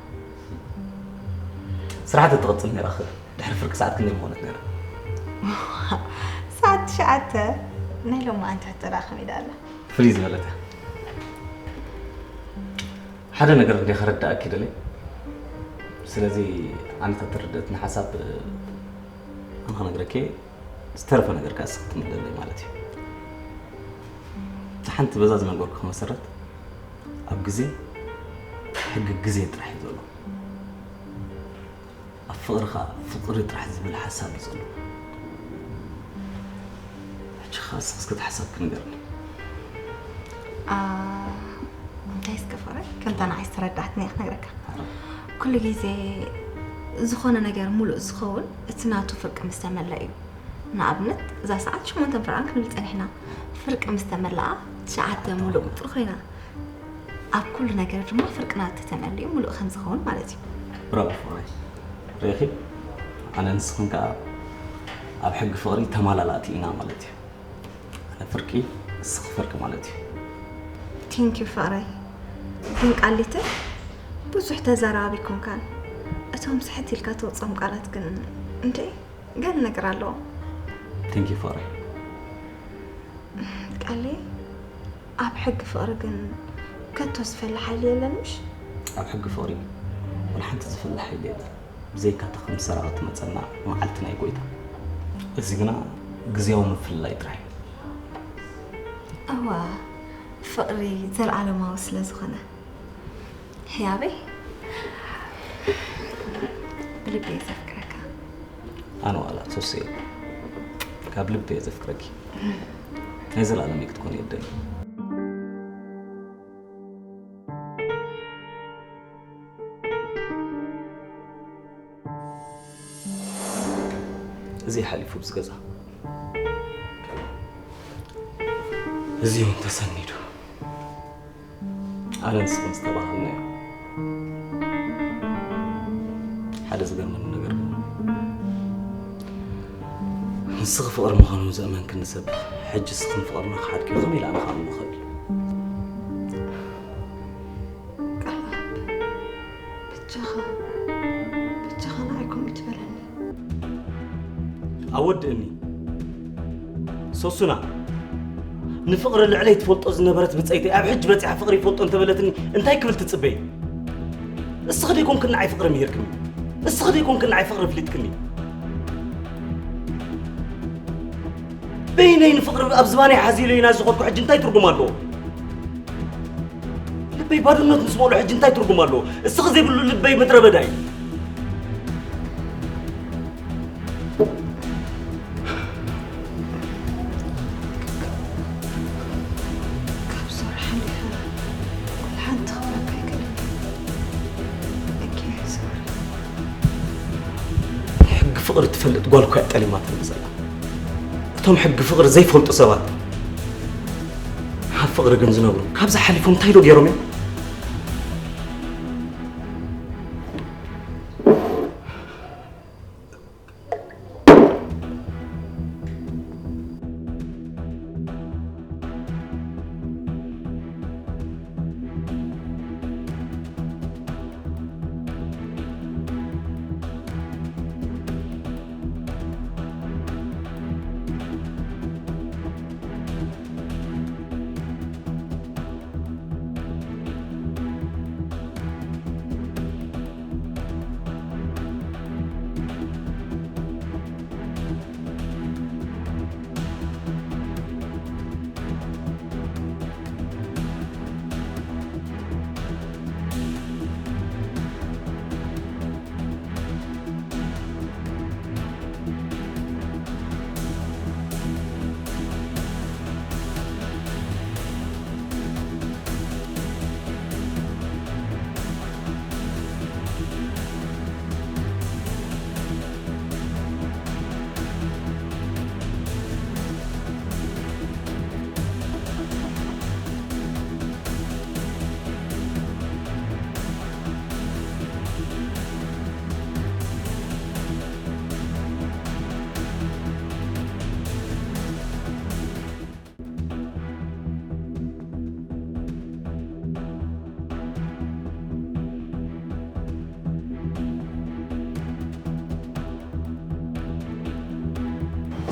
ስራሕ ተትቕጽል ነይራ ኸ ድሕሪ ፍርቂ ሰዓት ክንደይ ምኾነት ነይራ? ሰዓት ትሽዓተ። ናይ ሎማዓንቲ ሕቶ ደኣ ከመይ ደኣ ኣላ? ፍልይ ዝበለት እያ። ሓደ ነገር እንደ ከረዳእኪ ደለይ። ስለዚ ኣንታ ተረደእትኒ ሓሳብ ኣነ ክነግረኪ፣ ዝተረፈ ነገር ከኣ እስኺ ትምለለይ ማለት እዩ። እታ ሓንቲ በዛ ዝነገርኩኺ መሰረት ኣብ ግዜ ሕጊ ግዜ ጥራሕ እዩ ዘሎ። ኣብ ፍቕሪ ኸኣ ፍቕሪ ጥራሕ ዝብል ሓሳብ እዩ ዘሎ። ሕጂ ኸኣ እስኺ እስከ እቲ ሓሳብኪ ንገርኒ። ኣ፣ እንታይ እስከ ፍቕረይ፣ ከምታ ንዓይ ዝተረዳእትኒ እየ ክነግረካ። ኣረ። ኩሉ ግዜ ዝኾነ ነገር ሙሉእ ዝኸውን እቲ ናቱ ፍርቂ ምስ ተመልአ እዩ። ንኣብነት፣ እዛ ሰዓት ሸሞንተ ፍርቃን ክንብል ጸኒሕና። ፍርቂ ምስ ተመልኣ፣ ትሽዓተ ሙሉእ ቁጽሪ ኮይና። ኣብ ኩሉ ነገር ድማ ፍርቅና ተተመሊኡ ሙሉእ ከም ዝኸውን ማለት እዩ። ብራቮ ፍቕረይ። ርኢኺ? ኣነ ንስኽን ከኣ ኣብ ሕጊ ፍቕሪ ተማላላእቲ ኢና ማለት እዩ። ኣነ ፍርቂ፣ ንስኺ ፍርቂ ማለት እዩ። ቴንክ ዩ ፍቕረይ። ግን ቃሊተ ብዙሕ ተዛራቢ ኣይኮንካን። እቶም ስሕት ኢልካ ተውፅኦም ቃላት ግን እንዴ ገለ ነገር ኣለዎም። ቴንክ ዩ ፍቕረይ። ቃሌ፣ ኣብ ሕጊ ፍቕሪ ግን ከቶ ዝፈሊ ሓይሊ የለን ምሽ? ኣብ ሕጊ ፍቕሪ ወላ ሓንቲ ዝፈሊ ሓይሊ የለን። ብዘይካ እታ ከም ሰራቒ ትመጸና መዓልቲ ናይ ጎይታ። እዚ ግና ግዝያዊ ምፍልላይ ጥራሕ እዩ። እዋ፣ ፍቕሪ ዘለኣለማዊ ስለ ዝኾነ። ህያበይ፣ ብልቢ እየ ዘፍቅረካ። ኣነ ዋላ ሶስየ፣ ካብ ልቢ እየ ዘፍቅረኪ። ናይ ዘላለም ክትኮኒ እየ ደሊ። እዚ ሓሊፉ ብዚ ገዛ። እዚ እውን ተሰኒዱ። ኣነ ንስኽን ዝተባሃልናዮ። ሓደ ዝገርመኒ ነገር ግን፣ ንስኺ ፍቕሪ ምዃኑ ዘእመንክኒ ሰብ፣ ሕጂ ንስኽን ፍቕርና ክሓድኪ ከመይ ኢለ ኣነ ክኣምን እኽእል? ቃልኣብ፣ በጃኻ፣ በጃኻ ንዓይ ከምኡ ትበለኒ። ኣወድእኒ። ሶሱና፣ ንፍቕሪ ልዕለይ ትፈልጦ ዝነበረት ብጸይተይ ኣብ ሕጂ በጺሓ ፍቕሪ ይፈልጦ እንተበለትኒ እንታይ ክብል ትጽበይ? እስኺ ደይኮንክኒ ንዓይ ፍቕሪ ምሂርክኒ? እስኺ ደይኮንክኒ ንዓይ ፍቕሪ ኣፍሊጥክኒ? በይነይ ንፍቕሪ ኣብ ዝባነይ ሓዚለይ ኢና ዝኾድኩ ሕጂ እንታይ ትርጉም ኣለዎ? ልበይ ባዶነት ምስ መሉ ሕጂ እንታይ ትርጉም ኣለዎ? እስኺ ዘይብሉ ልበይ ምድረ በዳ እዩ። ካብ ሶሪ ሓሊፈ ኩሉ ሓንቲ ክብለካ ኣይክእልን። እኪ ሶሪ። ሕጊ ፍቕሪ ትፈልጥ ጓል እኮ እያ ጠሊማትኒ ዘላ። እቶም ሕጊ ፍቕሪ ዘይፈልጡ ሰባት ኣብ ፍቕሪ ግን ዝነብሩ ካብዚ ሓሊፎም እንታይ ዶ ገይሮም እዮም?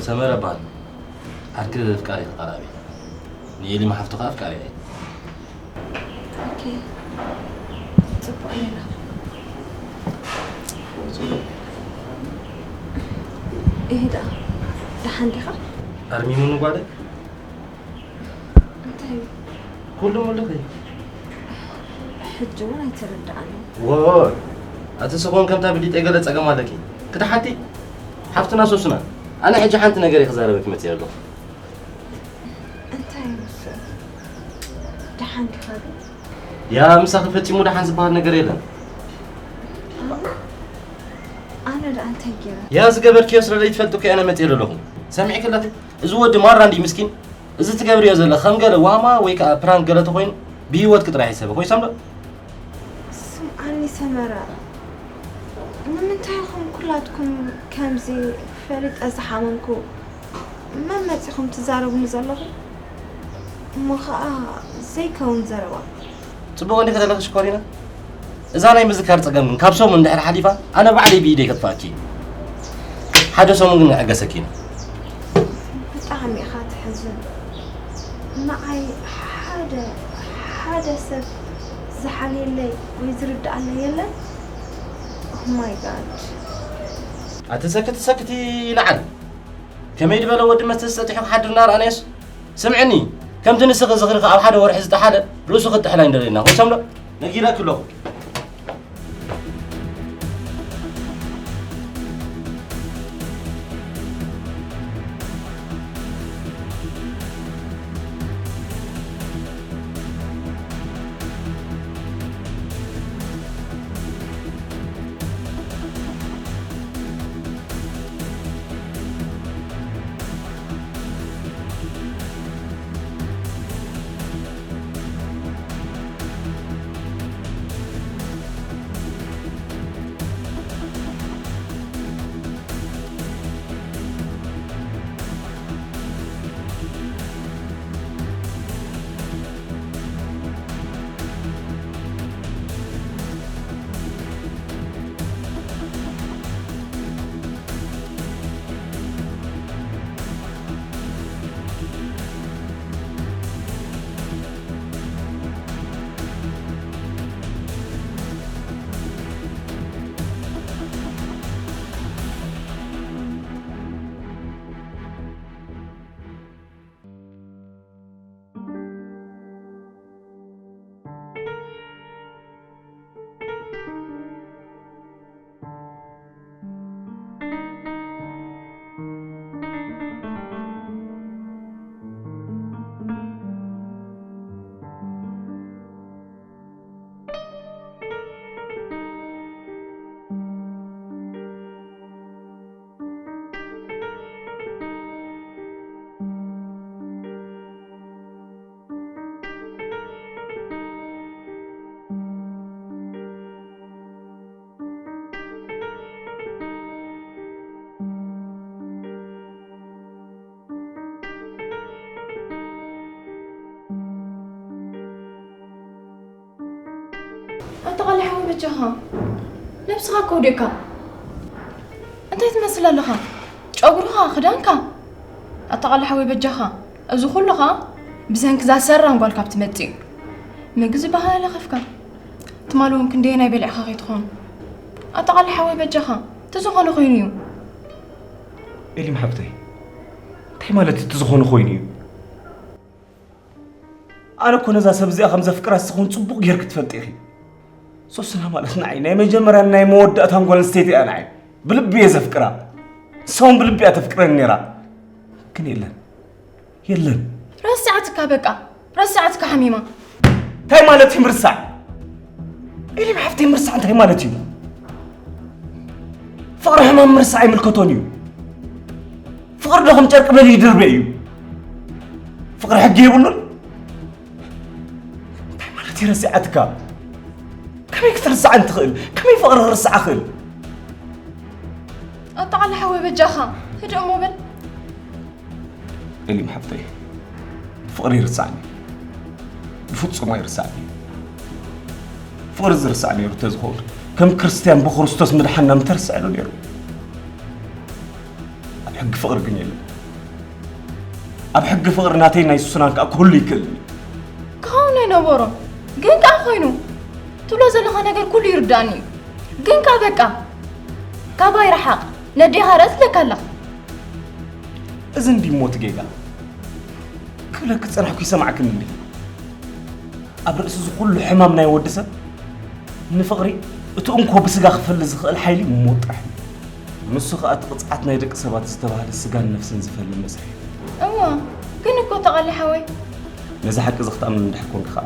ሰመረ እበሃል። ዓርኪ ፍቃሪ ተቐራቢ። ንኤሊማ ሓፍቱ ከኣ ፍቃሪ እየ። ኦኬ። ጽቡቕ ኔራ። ይሄ ደኣ ደሓን ዲኻ? ኣርሚሙኒ ጓለይ። እንታይ እዩ? ኩሉ ምሉኽ እዩ። ሕጂ እውን ኣይተረድኣንን። ዎይ፣ ኣቲ ሰጎን ከምታ ብሊጠይ ገለ ጸገም ኣለኪ። ክታ ሓንቲ ሓፍትና ሶሱና፣ ኣነ ሕጂ ሓንቲ ነገር እየ ክዛረበኪ መጽየ ኣለኹ። እንታይ እዩ ንሱ? ደሓን ዲኻ ግን? ያ ምሳኺ ፈጺሙ ደሓን ዝበሃል ነገር የለን። ኣነ? ኣነ ደኣ እንታይ ገይረ? ያ ዝገበርክዮ ስለ ዘይትፈልጢ እኮ ኣነ መጽየ ኣለኹ። ሰሚዕኪ ኣለኺ? እዚ ወዲ ማራ እንድዩ ምስኪን። እዚ ትገብርዮ ዘለኺ ከም ገለ ዋማ ወይ ከኣ ፕራንክ ገለ ተኾይኑ ብህይወትኪ ጥራሕ ይሰበ። ኮይሰም ዶ? ስምዓኒ ሰመረ፣ ንምንታይ ኢኹም ኩላትኩም ከምዚ ፈሊጠ ዝሓመምኩ መን መጺኹም ትዛረቡኒ ዘለኹም? እሞ ኸኣ ዘይከውን ዘረባ። ጽቡቕ እንዲኺ ዘለኺ ሽኮሪና? እዛ ናይ ምዝካር ጸገም ግን ካብ ሰሙን እንድሕር ሓሊፋ፣ ኣነ ባዕለይ ብኢደይ ከጥፍኣኪ እየ። ሓደ ሰሙን ግን ክዕገሰኪ ኢና። ብጣዕሚ ኢኻ ትሕዝን። ንዓይ ሓደ፣ ሓደ ሰብ ዝሓልየለይ ወይ ዝርድኣለይ የለን? Oh my God። ኣቲ ሰክቲ ሰክቲ ንዓል። ከመይ ዝበለ ወዲ መስተ ዝጸጢሑ ክሓድር እናረኣናዮስ? ስምዕኒ፣ ከምቲ ንስኺ ዝኽርኺ ኣብ ሓደ ወርሒ ዝጠሓለ ርእሱ ክጥሕል ኣይንደልየና። ኮይሰም ዶ? ነጊረኪ ኣለኹ። ጃኻ፣ ነብስኻ እኮ ወዲቕካ። እንታይ ትመስል ኣለኻ? ጨጉርኻ፣ ክዳንካ። ኣታ ቃልሓወይ በጃኻ። እዚ ኩሉ ኸኣ ብሰንኪ እዛ ሰራም ጓል ካብ ትመጽእ እዩ። ምግቢ ዝበሃል ለኸፍካ። ትማሊ እውን ክንደየናይ በሊዕኻ ከይትኾን። ኣታ ቃልሓወይ በጃኻ። እቲ ዝኾነ ኮይኑ እዩ። ኤሊም ሓብተይ፣ እንታይ ማለት እቲ ዝኾነ ኮይኑ እዩ? ኣነ እኮ ነዛ ሰብ እዚኣ ከም ዘፍቅራ ንስኺ እውን ጽቡቕ ጌርኪ ትፈልጢ ኢኺ። ሶስና ማለት ንዓይ ናይ መጀመርያን ናይ መወዳእታን ጓል ኣንስተይቲ እያ ንዓይ። ብልቢ እየ ዘፍቅራ። ንሳ እውን ብልቢ እያ ተፍቅረኒ ነይራ። ግን የለን። የለን። ረሲዓትካ በቃ። ረሲዓትካ ሓሚማ። እንታይ ማለት እዩ ምርሳዕ? ኤሊም ሓፍተይ ምርሳዕ እንታይ ማለት እዩ? ፍቕሪ ሕማም ምርሳዕ ኣይምልከቶን እዩ። ፍቕሪ ዶ ከም ጨርቂ በሊ ይድርበ እዩ? ፍቕሪ ሕጊ የብሉን? እንታይ ማለት እዩ ረሲዓትካ? ከመይ ክትርስዓኒ ትኽእል? ከመይ ፍቕሪ ክርስዓ ክእል? ኣታ ቃልሓወይ በጃኻ፣ ህድእ እሞ በል። ኤሊም ሓፍተይ፣ ፍቕሪ ይርስዓኒ? ብፍጹም ኣይርስዓኒ። ፍቕሪ ዝርስዕ ነይሩ እንተዝኸውን፣ ከም ክርስትያን ብክርስቶስ ምድሓንና ምተረስዐ ዶ ነይሩ? ኣብ ሕጊ ፍቕሪ ግን የለን። ኣብ ሕጊ ፍቕሪ ናተይ ናይ ሱናን ከኣ ክህሉ ይክእል እዩ። ክኸውን ኣይነበሮን፣ ግን ከኣ ኮይኑ። ትብሎ ዘለኻ ነገር ኩሉ ይርዳእኒ እዩ። ግን ከኣ በቃ፣ ካባይ ረሓቕ፣ ነዴኻ ርእስ ለካ ኣላ። እዚ እንዲ ሞት ጌጋ ክብለኪ ዝጸናሕኩ ይሰማዕክኒ እንዲ። ኣብ ርእሲ እዚ ኩሉ ሕማም ናይ ወዲ ሰብ ንፍቕሪ እቲ እንኮ ብስጋ ክፈሊ ዝኽእል ሓይሊ ሞት ጥራሕ እዩ። ንሱ ኸኣ እቲ ቅጽዓት ናይ ደቂ ሰባት ዝተባህለ ስጋን ነፍስን ዝፈሊ መስርሕ እዩ። እወ፣ ግን እኮ ተቓሊ ሓወይ። ነዚ ሓቂ እዚ ክትኣምን እንድሕር ኮንኪ ኸኣ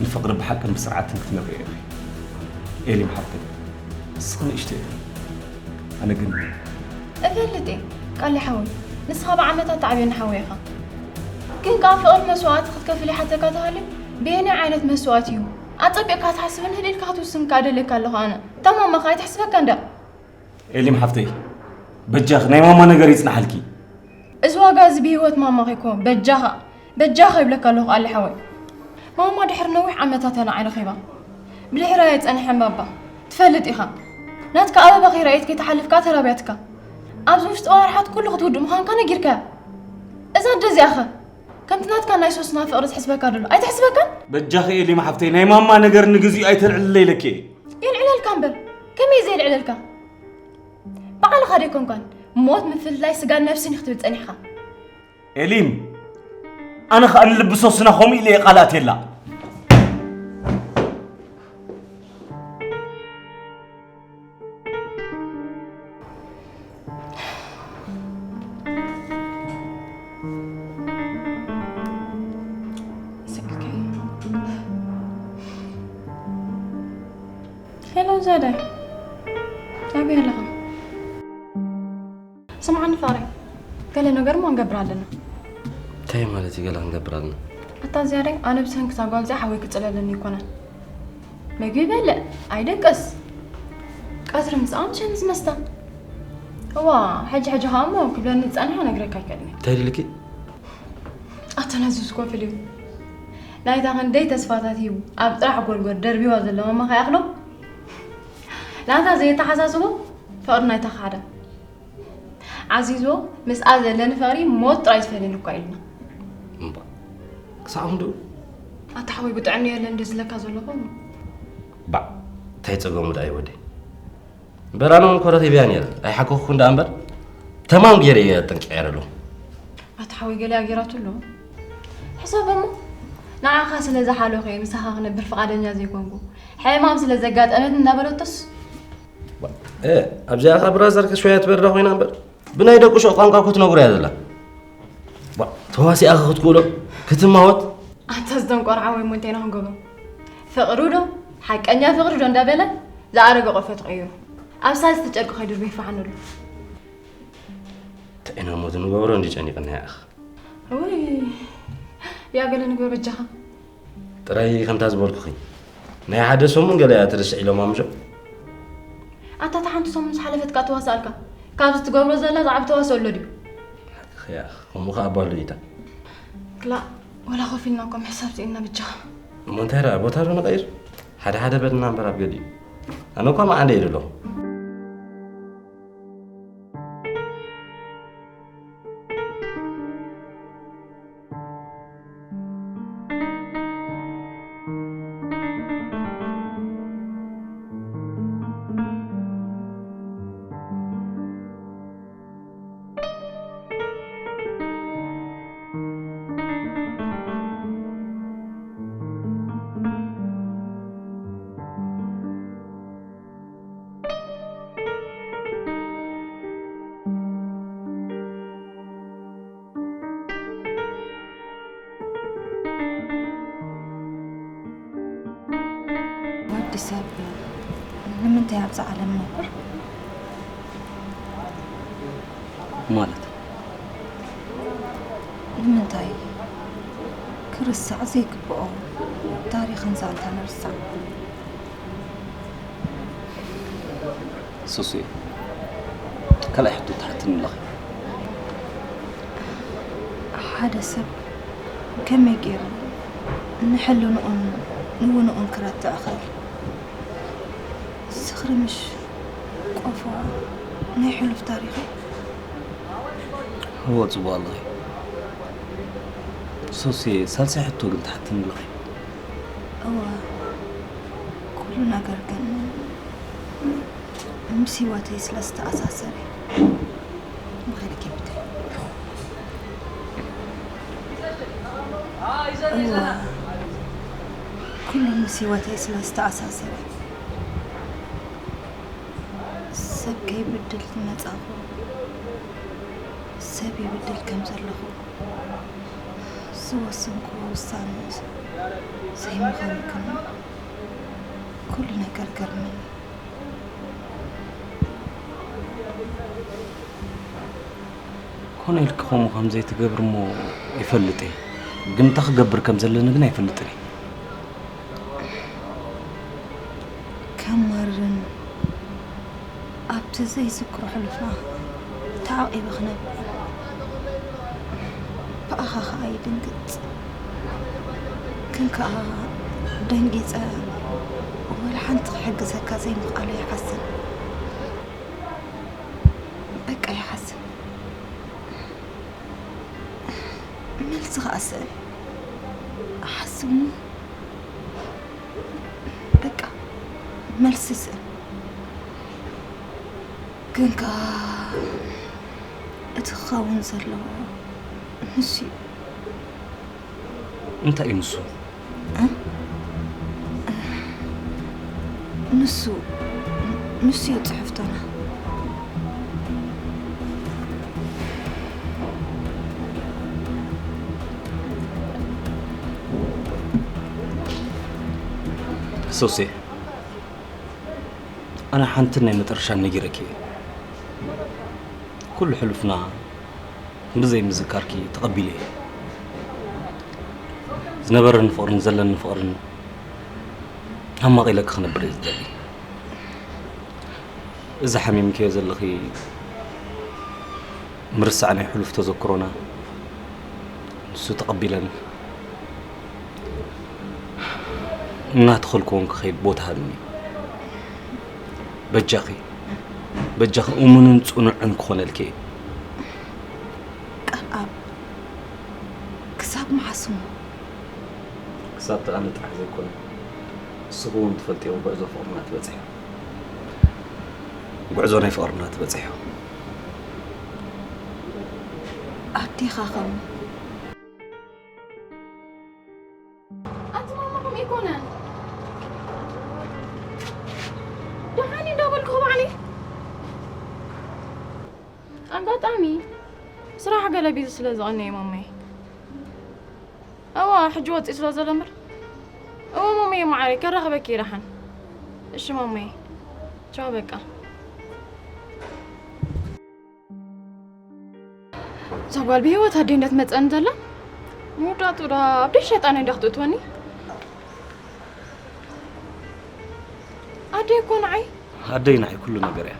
ንፍቕሪ ብሓቅን ብስርዓትን ክትነብርዮ ኢኺ። ኤሊም ሓብተይ፣ ንስኺ ንእሽቶ ኢኺ። ኣነ ግን እፈልጥ እየ ቃሊ ሓወይ፣ ንስኻ ብዓመታት ትዓብየኒ ሓወይ ኢኻ። ግን ከኣ ፍቕሪ መስዋእቲ ክትከፍል ይሓተካ ተሃልዩ፣ በየናይ ዓይነት መስዋእቲ እዩ? ኣጸቢቕካ ትሓስብን ህልኢልካ ክትውስን ከኣ ደልየካ ኣለኹ ኣነ። እታ ማማኻ ኣይትሕስበካ እንዳ። ኤሊም ሓፍተይ፣ በጃኺ ናይ ማማ ነገር ይጽናሓልኪ። እዚ ዋጋ እዚ ብህይወት ማማኺ እኮ በጃኻ፣ በጃኻ ይብለካ ኣለኹ ቃሊ ሓወይ። ማማ ድሕሪ ነዊሕ ዓመታት እያ ንዓይ ረኺባ። ብድሕረያ ይጸንሐ እምባባ። ትፈልጥ ኢኻ። ናትካ ኣበባ ከይረኣየት ከይትሓልፍ ከኣ ተራብያትካ። ኣብዚ ውሽጢ ወርሓት ኩሉ ክትውድእ ምዃንካ ነጊርካያ። እዛ ኣደ እዚኣኸ ከምቲ ናትካ ናይ ሶስና ፍቕሪ ዝሕስበካ ደሎ ኣይትሕስበካን? በጃኺ ኤሊም ሓፍተይ፣ ናይ ማማ ነገር ንግዚኡ ኣይተልዕልለይ ኢለኪ እየ። የልዕለልካ እምበር፣ ከመይ ዘየልዕለልካ? ባዕልኻ ደይኮንካን ሞት ምፍልላይ ስጋን ነፍስን እዩ ክትብል ጸኒሕካ። ኤሊም፣ ኣነ ኸኣ ንልቢ ሶስና ከምኡ ኢለ እየ ቃል ኣትየላ። ስልከይ። ሄሎ ዛዳይ፣ ኣበይ ኣለኻ? ስምዓኒ ፍቕረይ፣ ገለ ነገር እሞ ክንገብር ኣለና። እንታይ ማለት እዩ ገለ ክንገብር ኣለና? ኣታ ዝያዳይ፣ ኣነ ብሰንኪ እዛ ጓል እዚኣ ሓወይ ክጽለለኒ ኣይኮነን። መግቢ ይበልዕ፣ ኣይደቅስ። ቀትሪ ምሳኣ፣ ምሸት ምስ መስተ። እዋ፣ ሕጂ ሕጂ ኸኣ እሞ ክብለኒ ዝጸንሐ ነግረካ ኣይክእልን እየ። እንታይ ኢልኪ? ኣታ ነዚ ዝኮፍል እዩ። ናይታ ክንደይ ተስፋታት ሂቡ ኣብ ጥራሕ ጎልጎል ደርቢዋ ዘሎ ማማ ከይኣኽሎ። ናታ ዘየተሓሳስቦ ፍቕሪ ናይታ ክሓዳ። ዓዚዝዎ ምስኣ ዘለኒ ፍቕሪ ሞት ጥራይ ዝፈልየኒ እኳ ኢሉና። እምባ፣ ክሳዕ ክንድኡ? ኣታ ሓወይ ብጥዕና የለን እንደ ዝለካ ዘለኹ። ባዕ፣ እንታይ ጸገሙ ደኣ እዩ ወደይ? እምበር ኣነ እውን ኮረኺበያ ነይረ። ኣይሓከኹን ደኣ እምበር፣ ተማም ገይረ እየ ኣጠንቂቐያ ዘለኹ። ኣታ ሓወይ ገሊኣ ገይራቱ ኣሎ። ሕሰብ እሞ፣ ንዓኻ ስለ ዝሓለኹ እየ ምሳኻ ክነብር ፍቓደኛ ዘይኮንኩ። ሕማም ስለ ዘጋጠመት እናበለቶስ? እ፣ ኣብዚኣ ኸኣ ብራዘር ከሽወያ ትበርዳ ኮይና እምበር፣ ብናይ ደቁ ሸቕ ቋንቋ እኮ ትነግሮ እያ ዘላ። ዋ፣ ተዋሲኣ ኸ ክትክእሎ? ክትማወት? ኣታ ዝደንቆር ዓወይ እሞ እንታይ ኢና ክንገብሮ? ፍቕሪ ዶ? ሓቀኛ ፍቕሪ ዶ እንዳበለ ዝኣረገ ቆፎ ተቐይሩ። ኣብ ሳልስቲ ጨርቂ ከይድርበ ይፈሓነሉ። እንታይ ኢና እሞ ንገብሮ እንዲ ጨኒቕና ያእኽ። ውይ፣ ያ ገለ ንግበር በጃኻ። ጥራይ ከምታ ዝበልኩኺ፣ ናይ ሓደ ሰሙን ገለ እያ ትርስዕ ኢሎም ኣምሾ። ኣታ እታ ሓንቲ ሰሙን ዝሓለፈት ከኣ ተዋስኣልካ። ካብዚ ትገብሮ ዘላ ዝዓቢ ተዋስኦ ኣሎ ድዩ? ሓቅኺ እያ፣ ከምኡ ከኣ ኣባሉ ኢታ። ክላእ፣ ወላ ኮፍ ኢልና እኮ ምሕሳብ ስኢንና በጃኻ። እሞ እንታይ ደኣ፣ ቦታ ዶ ንቐይር? ሓደ ሓደ በልና እምበር ኣብ ገሊኡ። ኣነ እኳ መዓንደ እየ ደለኹ። ወዲ ሰብ ንምንታይ ኣብዛ ዓለም ነብር? ማለት? ንምንታይ ክርስዕ ዘይግብኦ ታሪኽን ዛንታ ንርሳዕ? ሱሲ፣ ካልኣይ ሕቶ ትሓትኒ ኣለኺ። ሓደ ሰብ ከመይ ገይሩ ንሕልንኡን ንውንኡን ክረትዕ ይኽእል? ዝኽሪ ምሽ ቆፎ ናይ ሕሉፍ ታሪኽ እዩ። እወ፣ ጽቡቕ ኣለኺ። ሶሲ፣ ሳልሳይ ሕቶ ግን ትሓትኒ ኣለኺ። እወ፣ ኩሉ ነገር ግን ምስ ህይወተይ ስለ ዝተኣሳሰረ። ንኸይደ ኬብተ። እወ፣ ኩሉ ምስ ህይወተይ ስለ ዝተኣሳሰረ። ሰብ ከይብድል ዝመጻኹ፣ ሰብ ይብድል ከም ዘለኹ ዝወሰንኩዎ ውሳነ ዘይምዃኑ ግን ኩሉ ነገር ገርመኒ። ኮነ ኢልኪ ከምኡ ከም ዘይትገብሪ እሞ ይፈልጥ እየ። ግን እንታይ ክገብር ከም ዘለኒ ግን ኣይፈልጥን እየ። ከማርርን ኣብቲ ዘይዝክሮ ሕሉፍና ተዓቒበ ክነብር። ብኣኻ ኸኣ ይድንግጽ። ግን ከኣ ደንጊጸ ወላ ሓንቲ ክሕግዘካ ዘይምኽኣለ ይሓዝን። በቃ ይሓዝን። መልሲ ከኣ ስእል። ሓስብ እሞ በቃ መልሲ ስእል። ግን ከኣ እቲ ክኸውን ዘለዎ ንሱ እዩ። እንታይ እዩ ንሱ? እ? ንሱ፣ ንሱ እዩ ጽሕፍቶና። ሶሴ፣ ኣነ ሓንትን ናይ መጠረሻን ነጊረኪ እየ። ኩሉ ሕሉፍና ብዘይ ምዝካርኪ ተቐቢለ እየ። ዝነበረኒ ፍቕርን ዘለኒ ፍቕርን ኣማቒለኪ ክነብር እየ ዝደሊ። እዚ ሓሚምክዮ ዘለኺ ምርሳዕ ናይ ሕሉፍ ተዘክሮና ንሱ ተቐቢለኒ እናተኸልኩ እውን ክኸይድ ቦታ ሃብኒ። በጃኺ፣ በጃኺ እሙንን ጽኑዕን ክኾነልኪ እየ። ቃል ኣብ ክሳብ መዓስ እሞ? ክሳብ እቲ ኣነ ጥራሕ ዘይኮነ፣ ንስኺ እውን ትፈልጥዮ ጉዕዞ ፍቕርና ትበጽሕ። ጉዕዞ ናይ ፍቕርና ትበጽሕ። ኣዴኻ ኸም ኣቲ ማማ ከምኡ ኣይኮነን። ደሓን እዩ እንዳበልኩ ባዕለይ። ኣጋጣሚ ስራሕ ገለ ቢዚ ስለ ዝቐነየ ማማይ። እዋ፣ ሕጂ ወፂኡ ስለ ዘሎ እምበር። እዋ ማማይ ማዓረይ፣ ከራኽበኪ እየ ደሓን። እሺ ማማይ። ቻው በቃ። እዛ ጓል ብህይወት ኣደይ እንዳትመፀኒ ዘላ ምውዳእቱ ዳ ኣብ ደይ ሸጣን እንዳ ክትእትወኒ። ኣደይ እኮ ንዓይ። ኣደይ ንዓይ ኩሉ ነገር እያ።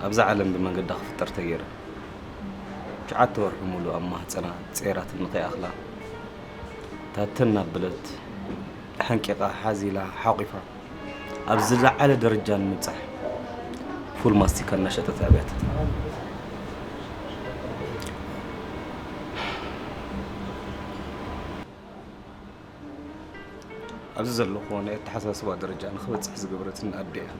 ኣብዛ ዓለም ብመንገዳ ክፍጠር ተገይረ ትሽዓተ ወርሒ ሙሉእ ኣብ ማህፀና ጸይራትኒ ከይኣኽላ ታተን እናበለት ዳሕ ሓንቂቓ፣ ሓዚላ፣ ሓቑፋ፣ ኣብ ዝለዓለ ደረጃ ንምብጻሕ ፉል ማስቲካ እናሸጠት ኣብያታ። ኣብዚ ዘለኹዎ ናይ ኣተሓሳስባ ደረጃ ንኽበጽሕ ዝገበረትኒ ኣደ እያ።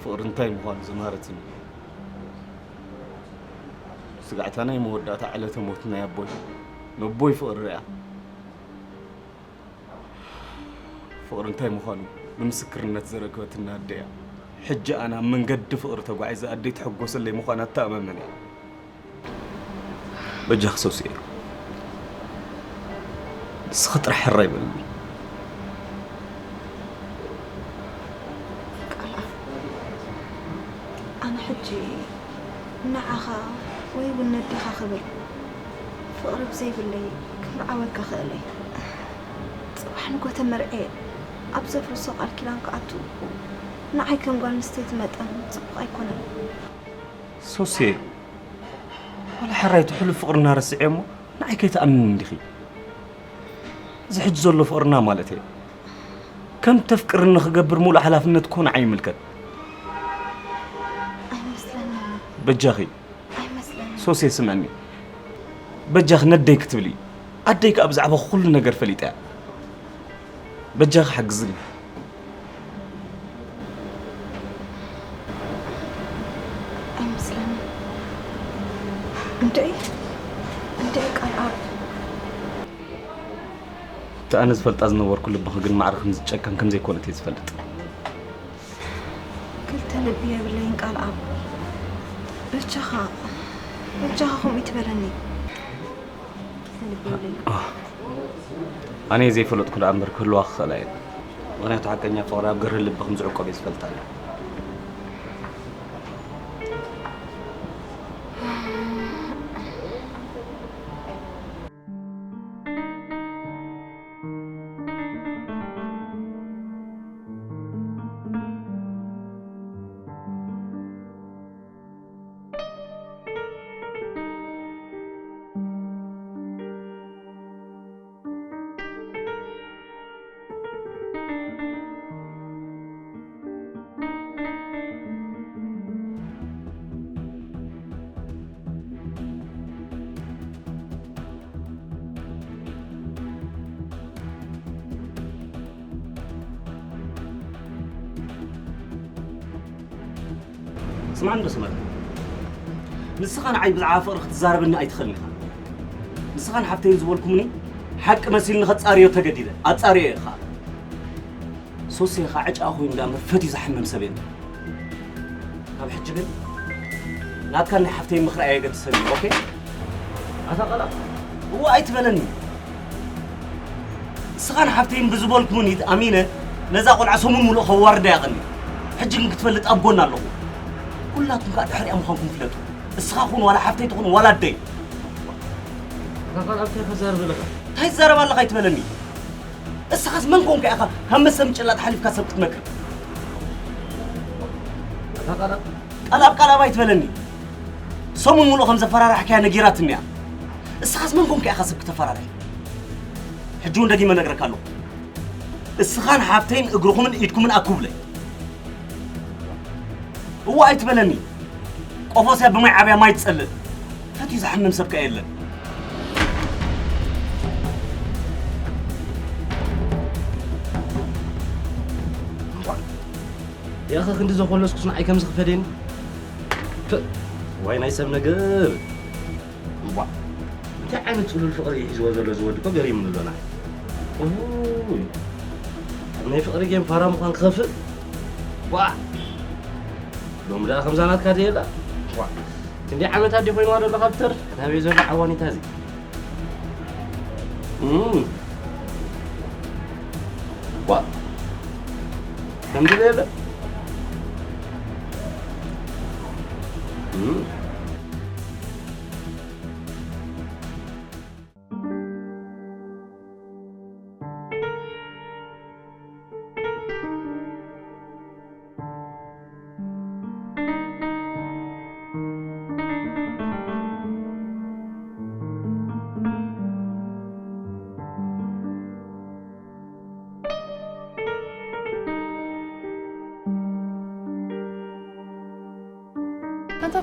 ፍቕሪ እንታይ ምዃኑ ዘምሃረትኒ። ስጋዕታ ናይ መወዳእታ ዕለተ ሞት ናይ ኣቦይ፣ ነቦይ ፍቕሪ ሪኣ፣ ፍቕሪ እንታይ ምዃኑ ብምስክርነት ዘረከበትና ኣደ እያ። ሕጂ ኣነ ኣብ መንገዲ ፍቕሪ ተጓዒዘ ኣደይ ትሕጎሰለይ ምዃና እተኣማመን እየ። በጃኺ ሶስየ፣ ንስኺ ጥራሕ ሕራይ በልኒ። ቃልኣብ፣ ኣነ ሕጂ ንዓኻ ወይ እውን ነዴኻ ክብል ፍቕሪ ብዘይብለይ ክምርዓወካ ክእል እየ። ጽባሕ ንጎተ መርዕየ ኣብ ዘፍርሶ ቃል ኪዳን ክኣቱ ንዓይ ከም ጓል ኣንስተይቲ መጠን ጽቡቕ ኣይኮነን። ሶስየ፣ ዋላ ሕራይ እቲ ሕሉፍ ፍቕርና ረስዐ እሞ ንዓይ ከይትኣምንኒ እንዲኺ? እዚ ሕጂ ዘሎ ፍቕርና ማለት እየ። ከም ተፍቅርኒ ክገብር ሙሉእ ሓላፍነት እኮ ንዓይ ይምልከት። ኣይመስለንን። በጃኺ ኣይመስለንን። ሶስየ ስምዕኒ። በጃኺ ነደይ ክትብሊ። ኣደይ ከኣ ብዛዕባ ኩሉ ነገር ፈሊጣ እያ። በጃኺ ሓግዝኒ። ኣይመስለንን። እንድዒ እንድዒ ቃልኣብ እቲ ኣነ ዝፈልጣ ዝነበርኩ ልብኺ ግን ማዕረ ከም ዝጨከን ከም ዘይኮነት እየ ዝፈልጥ። ክልተ ልቢ የብለይን ቃልኣብ። በጃኻ በጃኻ ከምኡ ይትበለኒ። ክልተ ልቢ የብለይን። ኣነ ዘይፈለጥኩ ደኣ እምበር ክህልዋ ክኽእላ እየን። ምኽንያቱ ሓቀኛ ፍቕሪ ኣብ ገርሂ ልቢ ከም ዝዕቆብ እየ ዝፈልጥ ኣለኹ። ስማዕ እንዶ ሰመረ፣ ንስኻ ንዓይ ብዛዕባ ፍቕሪ ክትዛረበኒ ኣይትኽእልን ኢኻ። ንስኻን ሓፍተይን ዝበልኩምኒ ሓቂ መሲልኒ ከጻርዮ ተገዲደ፣ ኣጻርዮ እየ ኸኣ። ሶስየ ኸኣ ዕጫ ኮይኑ ደኣ እምበር ፈትዩ ዝሓምም ሰብ የለን። ካብ ሕጂ ግን ናትካን ናይ ሓፍተይን ምኽሪ ኣየገድሰኒ፣ ኦኬ? ኣታ ቃልኣብ፣ እወ ኣይትበለኒ። ንስኻን ሓፍተይን ብዝበልኩምኒ ኣሚነ ነዛ ቆልዓ ሰሙን ሙሉእ ከዋርዳ እየ ቀንየ። ሕጂ ግን ክትፈልጥ ኣብ ጎና ኣለኹ። ኩላትኩም ከኣ ድሕሪኣ ምዃንኩም ፍለጡ። እስኻ ኩን ዋላ ሓፍተይ ትኹን ዋላ ኣደይ። ኣታ ቃልኣብ እንታይ ከዛርብ ኣለኻ? እንታይ ትዛረብ ኣለኻ ኣይትበለኒ። እስኻስ መን ኮንካ ኢኻ ካብ መስተ ምጭላጥ ሓሊፍካ ሰብ ክትመክር? ኣታ ቃልኣብ ቃልኣብ ቃልኣብ ኣይትበለኒ። ሰሙን ሙሉእ ከም ዘፈራራሕካያ ነጊራትኒ እያ። እስኻስ መን ኮንካ ኢኻ ሰብ ክተፈራርሕ? ሕጂ እውን ደጊመ እነግረካ ኣለኹ። እስኻን ሓፍተይን እግርኹምን ኢድኩምን ኣክቡለይ። እወ ኣይትበለኒ። ቆፎስ እያ ብማይ ዓብያ ማይ ትጸልእ። ፈትዩ ዝሓምም ሰብ ከኣ የለን። ያኸ ክንዲ ዘኾለስኩስ ንዓይ ከም ዝኽፈደኒ። ፕእ፣ ዋይ ናይ ሰብ ነገር። እምቧ፣ እንታይ ዓይነት ጽሉል ፍቕሪ እዩ ሒዝዎ ዘሎ እዚ ወዲ እኮ ገሪሙኒ ኣሎ ንዓይ። ኡይ፣ ኣብ ናይ ፍቕሪ ጌም ፋራ ምዃን ክኸፍእ። ዋ፣ ሎሚ ደኣ ከምዛ ናትካ ድየ ኣላ። ዋ፣ ክንደይ ዓመታት ድዩ ኮይንዋ ዘሎ ካብ ትተርፍ? ናበይ ዘሎ ዓዋኒታ እዚ? እም። ዋ፣ ከምዚ ዶ የለ? እም።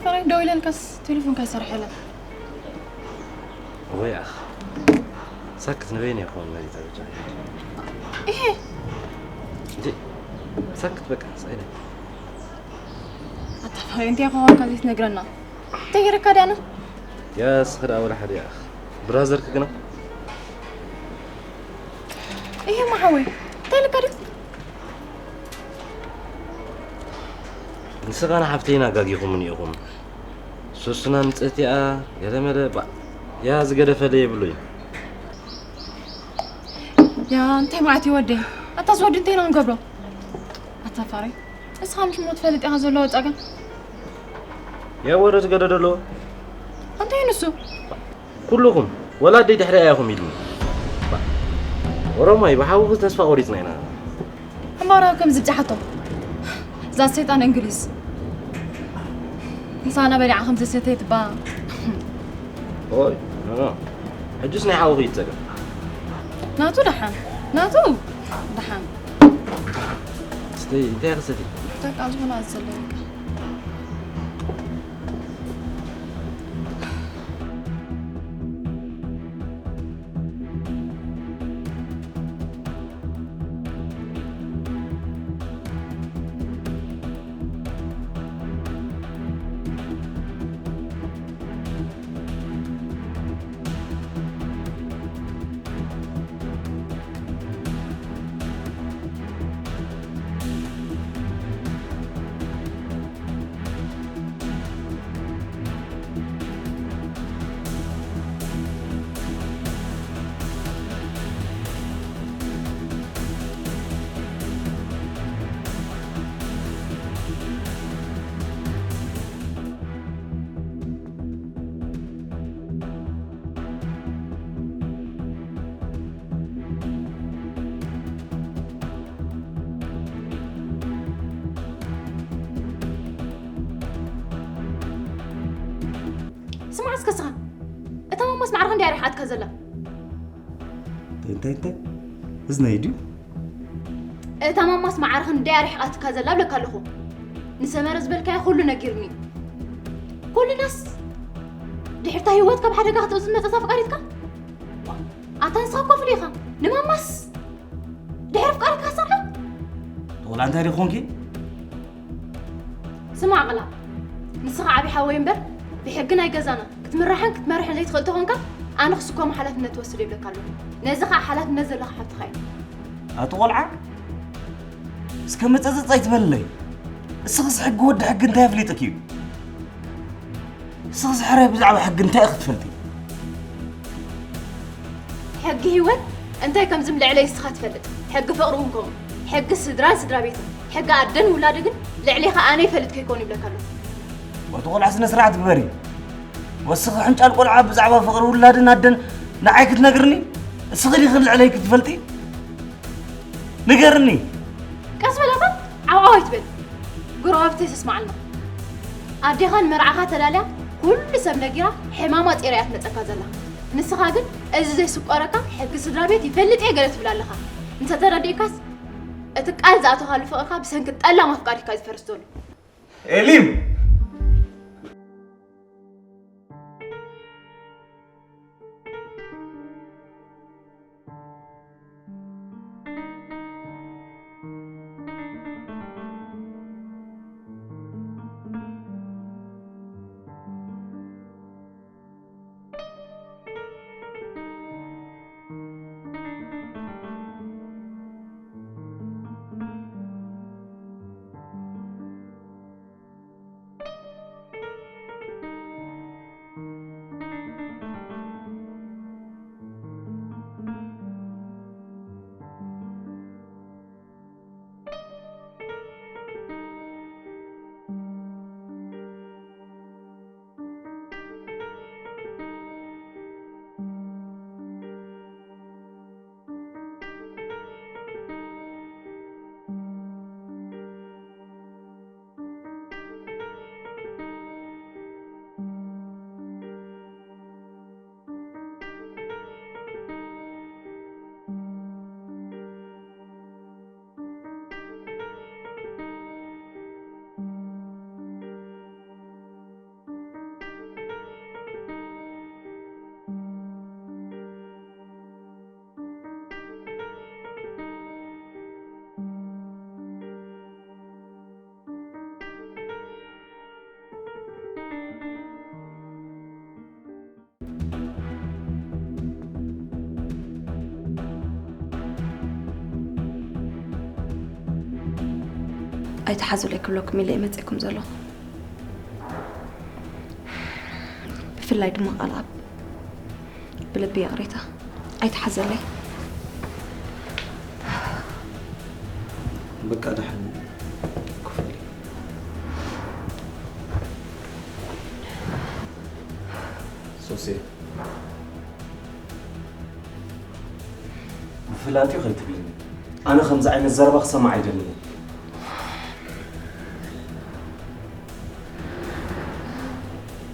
ፈራይ ደው ኢለልካስ ቴሌፎንካ ይሰርሕ የለን። ወይ ኣኽ ሳክት ንበይን ይኸውን መሪታ ብቻ። ይሄ እንጂ ሳክት በቃ ሳይለ። ኣታ ፈራይ እንታይ ከዋካ ዘይትነግረና? እንታይ ገይረካ ዳና? ያ ስኽዳ ወላ ሓደ ኣኽ ብራዘርክ ግና ይሄ ማሓወይ እንታይ ልካ ድዩ? ንስኻ ንሓፍተይና ኣጋጊኹምኒ ኢኹም። ሱስና ንጽህቲ እያ ገለመለ ባ ያ ዝገደፈለ የብሉይ። ያ እንታይ ማለት እዩ ወደይ? ኣታ ዝወዲ እንታይ ነው እንገብሮ? ኣታ ፋረይ እስኻ ምሽ ሞት ፈልጥ ኢኻ ዘለዎ ጸገም። ያ ወረ ዝገደደሎ እንታይ ንሱ? ኩልኹም ወላደይ ድሕሪ ኣያኹም ኢድኒ። ኦሮማይ ብሓውኺ ተስፋ ቆሪጽና ኢና። ሕማራ ከም ዝብጫሓቶ እዛ ሰይጣን እንግሊዝ ምሳና በሊዓ ከም ዘሰተይት ባ ኦይ ኖ፣ ኖ። ሕጅስ ናይ ሓውኺ ይጸገም። ናቱ ደሓን ናቱ ደሓን ስተይ እንታይ ክሰቲ? ተቃ ዝኾነ ኣዘለካ ስማዕ እስከ ስኻ እታ ማማስ ማዕርኻ እንዲያ ሪሓትካ ዘላ እንታይ እንታይ እንታይ እዝነይ ድዩ እታ ማማስ ማዕርኻ እንዲያ ሪሓትካ ዘላ ብለካ ኣለኹ ንሰመረ ዝበልካዮ ኩሉ ነጊርኒ ኩሉናስ ድሕርታ ህይወት ካብ ሓደጋ ክትእዝዝ መፀት ኣፍቃሪትካ ኣታ ንስኻ ኮፍል ኢኻ ንማማስ ድሕሪ ፍቃድካ ሰላ ተወላ እንታይ ዲኹንኪ ስማዕ ቅላ ንስኻ ዓብዪ ሓወይ እምበር ብሕጊ ናይ ገዛና ክትምራሕን ክትመርሕን ዘይትኽእል ተኾንካ ኣነ ክስከሞ ሓላፍነት ትወስድ ይብለካ ኣለኹ ነዚ ከዓ ሓላፍነት ዘለካ ሓፍትኻ እዩ ኣቲ ቆልዓ እስከ መፀፀፅ ኣይትበልለይ እስኽስ ሕጊ ወዲ ሕጊ እንታይ ኣፍሊጥክ እዩ እስኽስ ሕራይ ብዛዕባ ሕጊ እንታይ ኢኺ ትፈልጢ ሕጊ ህይወት እንታይ ከም ዝም ልዕለይ እስኻ ትፈልጥ ሕጊ ፍቕሪ እውን ከምኡ ሕጊ ስድራን ስድራ ቤትን ሕጊ ኣደን ውላደ ግን ልዕሌኻ ኣነ ይፈልጥ ከይኮኑ ይብለካ ኣለኹ ወቲ ቆልዓ ስነ ስርዓት ግበሪ ወስኺ ሕንጫል ቆልዓ ብዛዕባ ፍቕሪ ውላድን ኣደን ንዓይ ክትነግርኒ እስኺ ዲኺ ልዕለይ ክትፈልጢ ንገርኒ ቀስ በላታ ዓውዓው ኣይትበል ጎረባብቲ ተስማዓልና ኣዴኻ ንመርዓኻ ተዳልያ ኩሉ ሰብ ነጊራ ሕማማ ፂራ እያ ትመፀካ ዘላ ንስኻ ግን እዚ ዘይስቆረካ ሕጊ ስድራ ቤት ይፈልጥ እየ ገለ ትብል ኣለኻ እንተተረዲእካስ እቲ ቃል ዝኣተኻሉ ፍቕርካ ብሰንኪ ጠላም ኣፍቃሪካ እዩ ዝፈርስ ዘሎ ኤሊም ኣይትሓዙለይ ክብለኩም ኢለ እየ መፂእኩም ዘለኹ። ብፍላይ ድማ ቃልኣብ ብልቢ ይቕሬታ። ኣይትሓዘለይ። በቃ ደሓን ክፈሊ። ሶሴ፣ ብፍላጥ እዩ ከይትብልኒ። ኣነ ከምዚ ዓይነት ዘረባ ክሰማዕ ኣይደልን።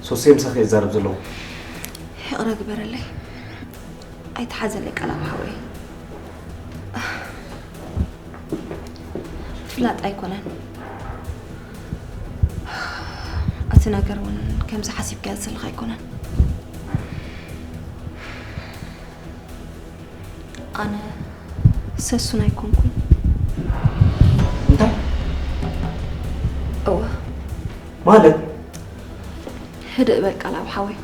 ሶሴ፣ ምሳኺ እዛረብ ዘለኹ። ይቕረ ግበረለይ። ኣይትሓዘለይ ቃልኣብ ሓወይ። ፍላጥ ኣይኮነን። እቲ ነገር እውን ከምዚ ሓሲብካዮ ዘለኻ ኣይኮነን። ኣነ ሰሱን ኣይኮንኩን። እንታይ እወ። ማለት? ህድእ በል ቃልኣብ ሓወይ።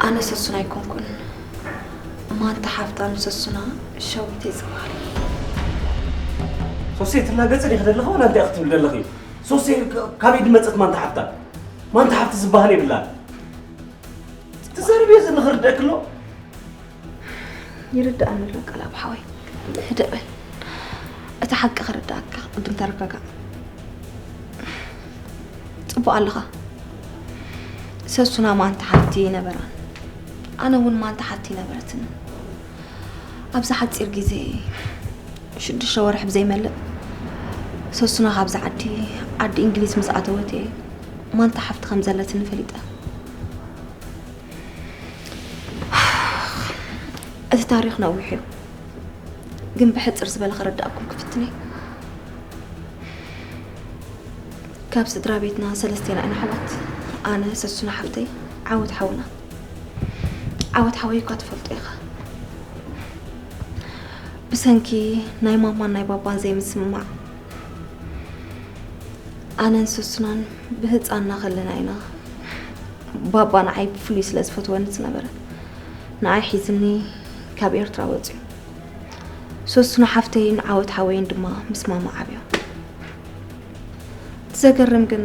ኣነ ሰሱን ኣይኮንኩን። ማንታ ሓፍታ ንሰሱና ሸዊት እየ ዝበሃል። ሶሴ፣ ትላገጽ ዲኺ ዘለኺ ዋላ እንታይ ክትብል ዘለኺ? ሶሴ፣ ካ-፣ ካበይ ድመጸት ማንታ ሓፍታ? ማንታ ሓፍቲ ዝበሃል የብላን። ትዛረብዮ ዘለኺ ርደእኪ ኣሎ? ይርድኣኒ ኣሎ ቃልኣብ ሓወይ። ህድእ በል። እቲ ሓቂ ክርድኣካ ቅድም ተረጋጋእ። ጽቡቕ ኣለኻ። ሰሱና ማንታ ሓፍቲ ይነበራን ኣነ እውን ማንታ ሓፍቲ ይነበረትን። ኣብዚ ሓጺር ግዜ ሽዱሽተ ወርሒ ብዘይመልእ ሰሱና ካብዚ ዓዲ፣ ዓዲ እንግሊዝ ምስ ኣተወት እየ ማንታ ሓፍቲ ከም ዘለትኒ ፈሊጠ። እቲ ታሪኽ ነዊሕ እዩ፣ ግን ብሕጽር ዝበለ ክርድኣኩም ክፍትን እየ። ካብ ስድራ ቤትና ሰለስቴና ኢና ኣሕዋት። ኣነ፣ ሰሱና ሓፍተይ፣ ዓወት ሓውና። ዓወት ሓወይ እኳ ትፈልጦ ኢኻ። ብሰንኪ ናይ ማማን ናይ ባባን ዘይምስምማዕ ኣነን ሰሱናን ብህፃንና ከለና ኢና ባባ ንዓይ ብፍሉይ ስለ ዝፈትወኒ ዝነበረ ንዓይ ሒዝኒ ካብ ኤርትራ ወፅዩ። ሰሱና ሓፍተይን ዓወት ሓወይን ድማ ምስ ማማ ዓብዮም። እቲ ዘገርም ግን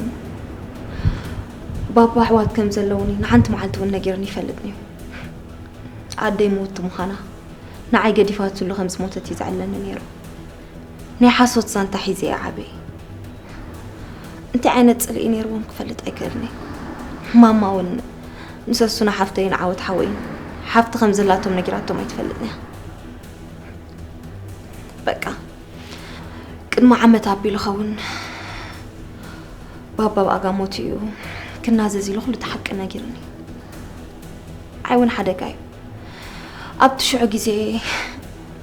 ባባ ኣሕዋት ከም ዘለውኒ ንሓንቲ መዓልቲ እውን ነጊርኒ ይፈልጥን እዩ። ኣደይ ምውቲ ምዃና ንዓይ ገዲፋትሉ ከም ዝሞተት እዩ ዘዕለኒ ነይሩ። ናይ ሓሶት ዛንታ ሒዘ እየ ዓብየ። እንታይ ዓይነት ፅልኢ ነይርዎም ክፈልጥ ኣይክእልን እየ። ማማ እውን ንሰሱና ሓፍተይን ዓወት ሓወይን ሓፍቲ ከም ዘላቶም ነጊራቶም ኣይትፈልጥን እያ። በቃ ቅድሚ ዓመት ኣቢሉ ኸውን ባባ ብኣጋ ሞት እዩ ክናዘዝ ኢሉ ኩሉ እቲ ሓቂ ነጊሩኒ። ንዓይ እውን ሓደጋ እዩ። ኣብቲ ሽዑ ግዜ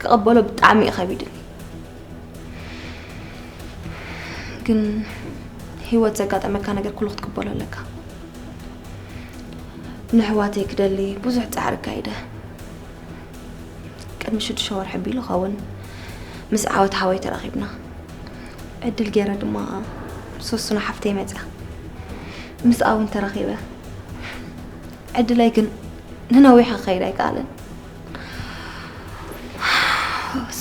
ክቕበሎ ብጣዕሚ እዩ ከቢድኒ። ግን ህይወት ዘጋጠመካ ነገር ኩሉ ክትቅበሎ ኣለካ። ንሕዋተይ ክደሊ ብዙሕ ፃዕሪ ኣካይደ። ቅድሚ ሽዱሽተ ወርሒ ኣቢሉ ኸውን ምስ ዓወት ሓወይ ተራኺብና። ዕድል ገይረ ድማ ሰሱና ሓፍተይ መፅያ። ምስኣ እውን ተራኺበ። ዕድለይ ግን ንነዊሕ ክኸይድ ኣይከኣለን።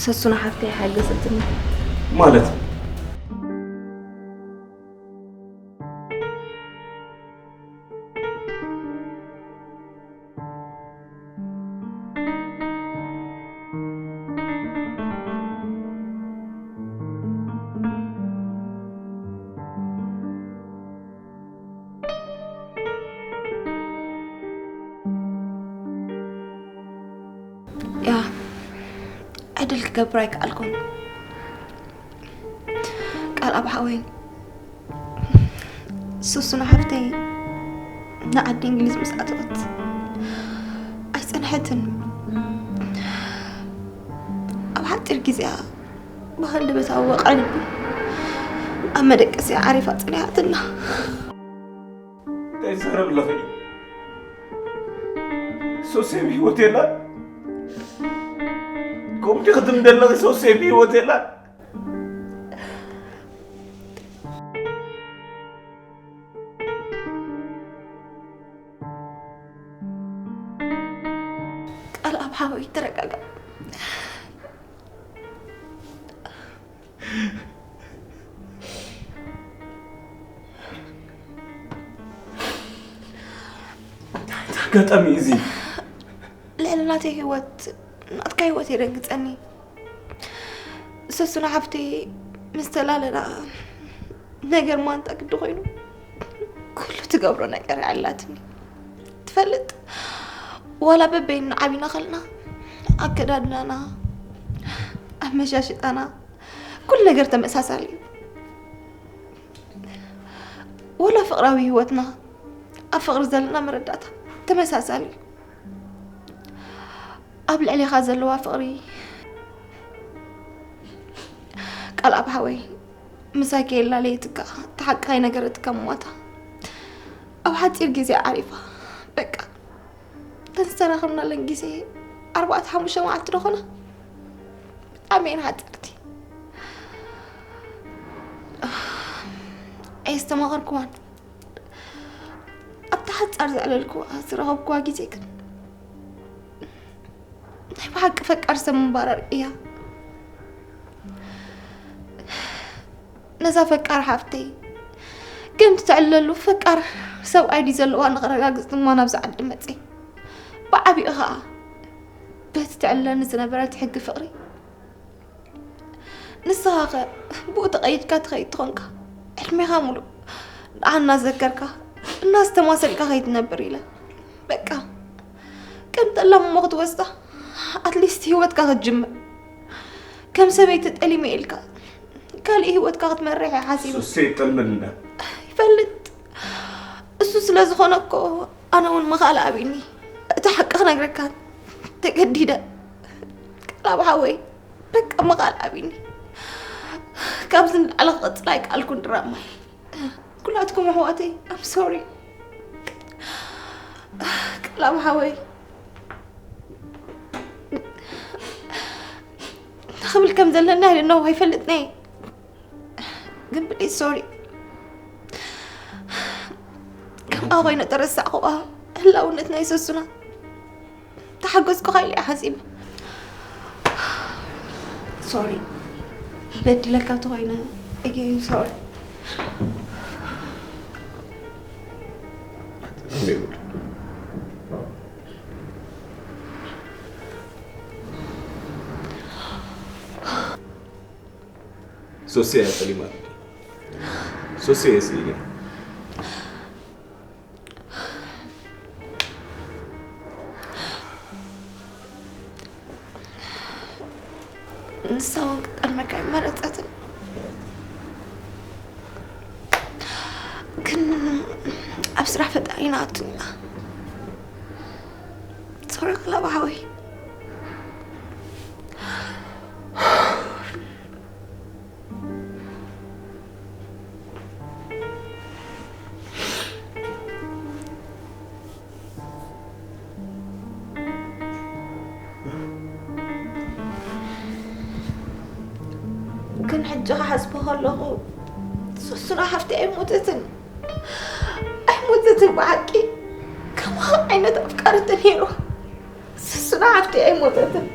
ሰሱና ሓፍተይ ሓገዘትኒ። ማለት? ያ ዕድል ክገብር ኣይከኣልኩን። ቃልኣብ ሓወይ፣ ሰሱና ሓፍተይ ንዓዲ እንግሊዝ ምስ ኣተወት ኣይጸንሐትን። ኣብ ሓጺር ግዜኣ ብሃንደበታዊ ወቕዒ ልቢ ኣብ መደቀሲኣ ዓሪፋ ጸኒሓትና። እንታይ ትዛረቢ ኣለኺ? ሶሴ ብህይወት የላን? ከምኡ ዲኺ ትብሊ ዘለኺ? ሶሴ ብህይወት የላን? ቃልኣብ ሓወይ ተረጋጋእ። ኣጋጣሚ እዚ ልዕሊ ናተይ ህይወት ናትካ ህይወት የደንግጸኒ። ሰሱና ሓፍተይ ምስ ተላለና ነገር ማንታ ግዲ ኮይኑ ኩሉ ትገብሮ ነገር ኣላትኒ። ትፈልጥ ዋላ በበይና ዓቢና ከለና ኣከዳድናና፣ ኣመሻሽጣና ኩሉ ነገር ተመሳሳሊ እዩ። ወላ ፍቕራዊ ህይወትና ኣብ ፍቕሪ ዘለና መረዳእታ ተመሳሳሊ እዩ። ኣብ ልዕሌኻ ዘለዋ ፍቕሪ ቃል ኣብ ሓወይ ምሳይ ከየላለየትካ ተሓቂ ከይነገረትካ ምሟታ ኣብ ሓፂር ግዜ ዓሪፋ። በቃ እተን ዝተራኸብናለን ግዜ ኣርባዕተ ሓሙሽተ መዓልቲ ዶ ኾነ? ብጣዕሚ እየን ሓፀርቲ። ኣየስተማቐርኩዋን ኣብታ ሓፃር ዘዕለልኩዋ ዝረኸብኩዋ ግዜ ግን ናይ ብሓቂ ፈቃር ሰብ ምንባራር እያ። ነዛ ፈቃር ሓፍተይ ግን ትዕለሉ ፈቃር ሰብኣይ ድዩ ዘለዋ ንኸረጋግፅ ድማ ናብዚ ዓዲ መፅእ። ብዓቢኡ ኸዓ በቲ ትዕለኒ ዝነበረት ሕጊ ፍቕሪ ንስኻ ኸ ብኡ ተቐይድካ ትኸይድ ትኾንካ ዕድሜኻ ሙሉእ ንዓ እናዘከርካ እናስተማሰልካ ከይትነብር ኢለ በቃ ከም ጠላም እሞ ክትወስዳ ኣትሊስት ህይወትካ ክትጅምር ከም ሰበይቲ ጠሊመ ኢልካ ካልእ ህይወትካ ክትመርሕ እየ ሓሲበ። ሱሴ ይጠልመልና። ይፈልጥ እሱ ስለ ዝኾነ እኮ ኣነ እውን ምኽኣል ኣብኒ እቲ ሓቂ ክነግረካ ተገዲደ። ቃላብ ሓወይ በቃ ምኽኣል ኣብኒ። ካብዚ ንላዕሊ ክቕፅል ኣይከኣልኩን ድራማይ። ኩላትኩም ኣሕዋተይ ኣም ሶሪ። ቃላብ ሓወይ ክብል ከም ዘለና ይደነው ኣይፈልጥን እየ። ግን ፕሊዝ ሶሪ ከምኣ ኮይነ ተረሳዕኹዋ ህላውነት ናይ ሰሱና ተሓገዝኩኻ ኢለ እየ ሓሲበ። ሶሪ በዲለካ ተኾይነ ኣገይን ሶሪ። ሶሲ እያ ጠሊማት ሶሲ እየ ስኢነ ንሳ እውን ክጠልመካ ኣይመረፀትን ግን ኣብ ስራሕ ፈጣሪና ኣቱና ሶሪ ክላብ ሓወይ ግን ሕጂ ክሓስቦ ከለኹ ሱሱና ሓፍቲ ኣይሞተትን ኣይሞተትን ብሓቂ ከማ ዓይነት ኣፍቃሪ ተነይሩ ሱሱና ሓፍቲ ኣይሞተትን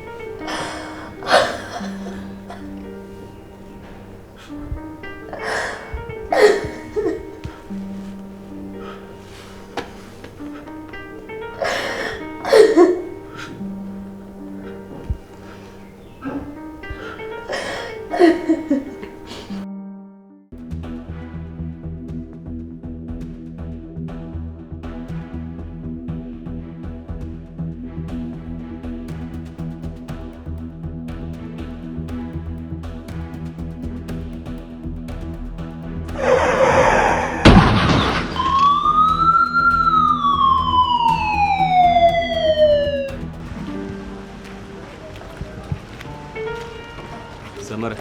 ሰመረ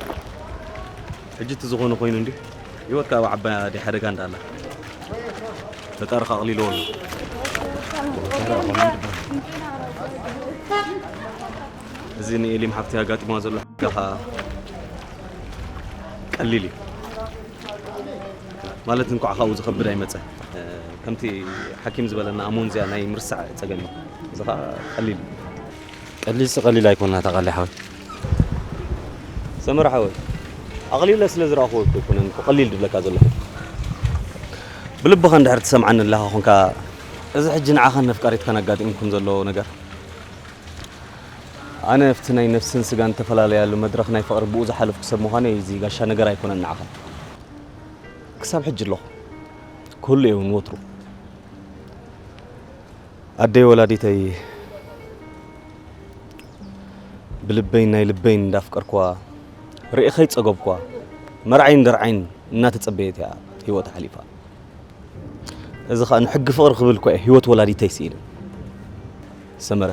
ሕጂ እቲ ዝኾነ ኮይኑ እንዲ ህይወትካ ኣብ ዓባይ ሓደጋ እንዳላ ፈጣሪ ካቕሊልዎ ኣሎ። እዚ ንኤሊም ሓፍቲ ኣጋጢሞ ዘሎ ሕጋኻ ቀሊል እዩ ማለት እንኳዕ ካብኡ ዝኸብድ ኣይመፀ ከምቲ ሓኪም ዝበለና ኣሞንዝያ ናይ ምርሳዕ ፀገም እዩ እዚ ከዓ ቀሊል እዩ ቀሊልሲ ቀሊል ኣይኮና ተቃሊ ሓወይ ሰመረ ሓወይ ኣቕሊለ ስለ ዝረኣኽዎ እኮ ኣይኮነን እኮ ቀሊል ድብለካ ዘለኹ ብልብኻ እንድሕር ትሰምዓኒ ኣለኻ ኾንካ እዚ ሕጂ ንዓኻን ነፍቃሪትካን ኣጋጢምኩም ዘሎ ነገር፣ ኣነ ኣብቲ ናይ ነፍስን ስጋን እተፈላለያሉ መድረኽ ናይ ፍቕሪ ብኡ ዝሓለፍኩ ሰብ ምዃነይ፣ እዚ ጋሻ ነገር ኣይኮነን ንዓኻ። ክሳብ ሕጂ ኣለኹ። ክህሉ እየ እውን ወትሩ። ኣደይ ወላዲተይ ብልበይን ናይ ልበይን እንዳፍቀርኩዋ፣ ርእየ ከይጸገብኩዋ፣ መርዓይን ደርዓይን እናተጸበየት እያ ህይወታ ሓሊፋ። እዚ ኸኣ ንሕጊ ፍቕሪ ክብል እኮ እየ ህይወት ወላዲተይ ስኢነ። ሰመረ፣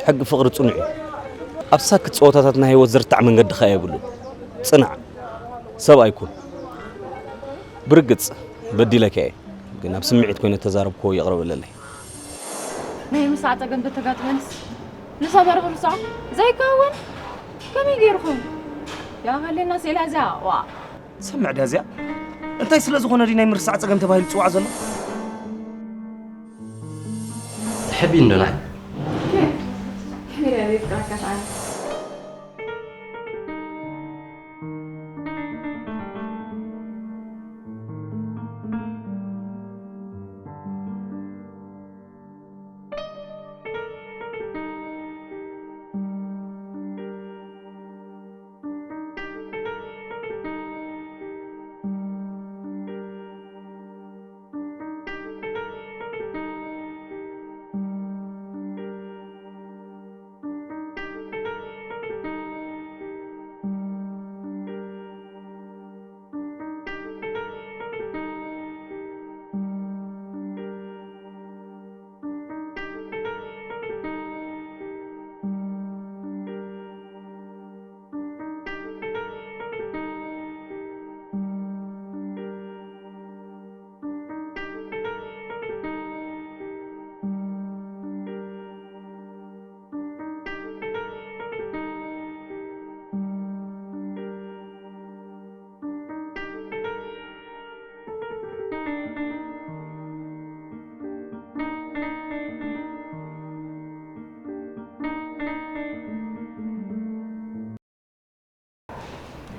ሕጊ ፍቕሪ ጽኑዕ እዩ። ኣብ ሳክት ጸወታታት ናይ ህይወት ዝርታዕ መንገዲ ኸኣ የብሉን። ጽናዕ፣ ሰብኣይ ኩን። ብርግጽ በዲለካ እየ፣ ግን ኣብ ስምዒት ኮይነ ተዛረብክዎ ይቕረ በለለይ። ናይ ምሳዕ ጸገም ተተጋጥመንስ ንሰመረ ክንስዖ ዘይከውን? ከመይ ገይርኩም? ያ ሃሌና ስኢላ እዚኣ፣ ዋ። ሰምዕ ድያ እዚኣ? እንታይ ስለ ዝኾነ ድዩ ናይ ምርሳዕ ጸገም ተባሂሉ ዝጽዋዕ ዘሎ? ተሐቢን ዶ ንዓይ? ከመይ ኢለ ዘይፍቅረካ ሰኣነ?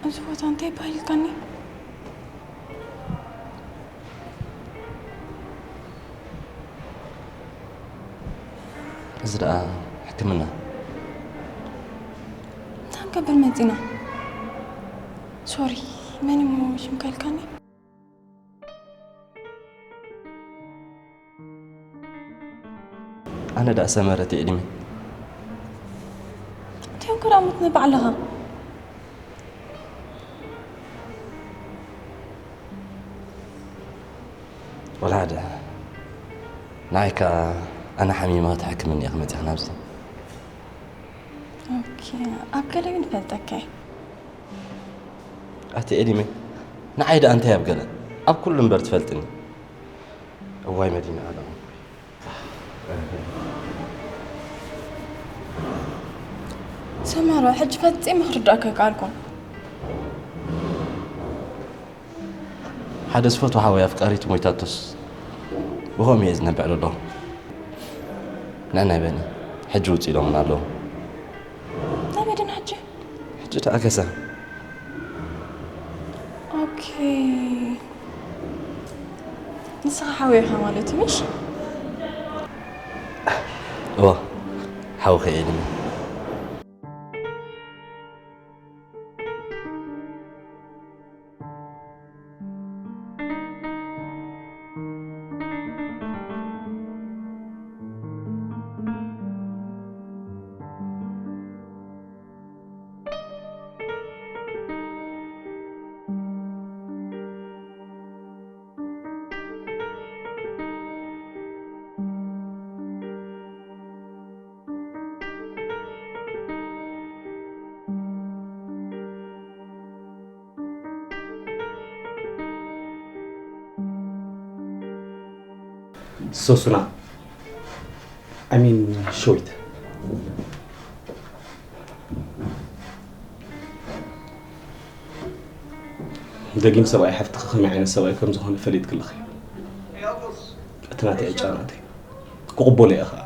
እዚ ቦታ እንታይ ይበሃል ኢልካኒ? እዚ ደኣ ሕክምና። እንታይ ክንገብር መጺና? ሶሪ፣ መን እሞ ሽምካ ኢልካኒ? ኣነ ደኣ ሰመረት እየ ዕድመ። እንታይ እኮ ደኣ ሞት ንባዕልኻ። ወላ ሓደ ንዓይ ከኣ ኣነ ሓሚማ ክትሕክምኒ ኢኻ መጺኻ ናብዚ። ኦኬ፣ ኣብ ገለ ግን እፈልጠካ እየ። ኣቲ ኤሊመይ፣ ንዓይ ደኣ እንታይ ኣብ ገለ? ኣብ ኩሉ እምበር ትፈልጥኒ። እዋይ መዲና ዓለም። ሰመረ፣ ሕጂ ፈጺመ ክርዳእካ ኣይከኣልኩን። ሓደ ዝፈትዎ ሓወይ ኣፍቃሪቱ ሞይታቶስ ብኸምኡ እየ ዝነብዕ ዘለኹ። ንዕናይ በኒ፣ ሕጂ ውጽእ ኢሎምና ኣለዉ። ናበይ ድና ሕጂ? ሕጂ ተኣገሰ። ኦኬ። ንስኻ ሓወይ ኢኻ ማለት እዩ፣ ምሽ? እወ፣ ሓውኺ እየ ድማ። ሶሱና፣ I mean ሸዊት። ደጊም ሰብኣይ ሓፍትኺ ከመይ ዓይነት ሰብኣይ ከም ዝኾነ ፈሊጥኪ ኣለኺ። እቲ ናተይ ዕጫ ናተይ ክቕበሎ እየ ኸዓ።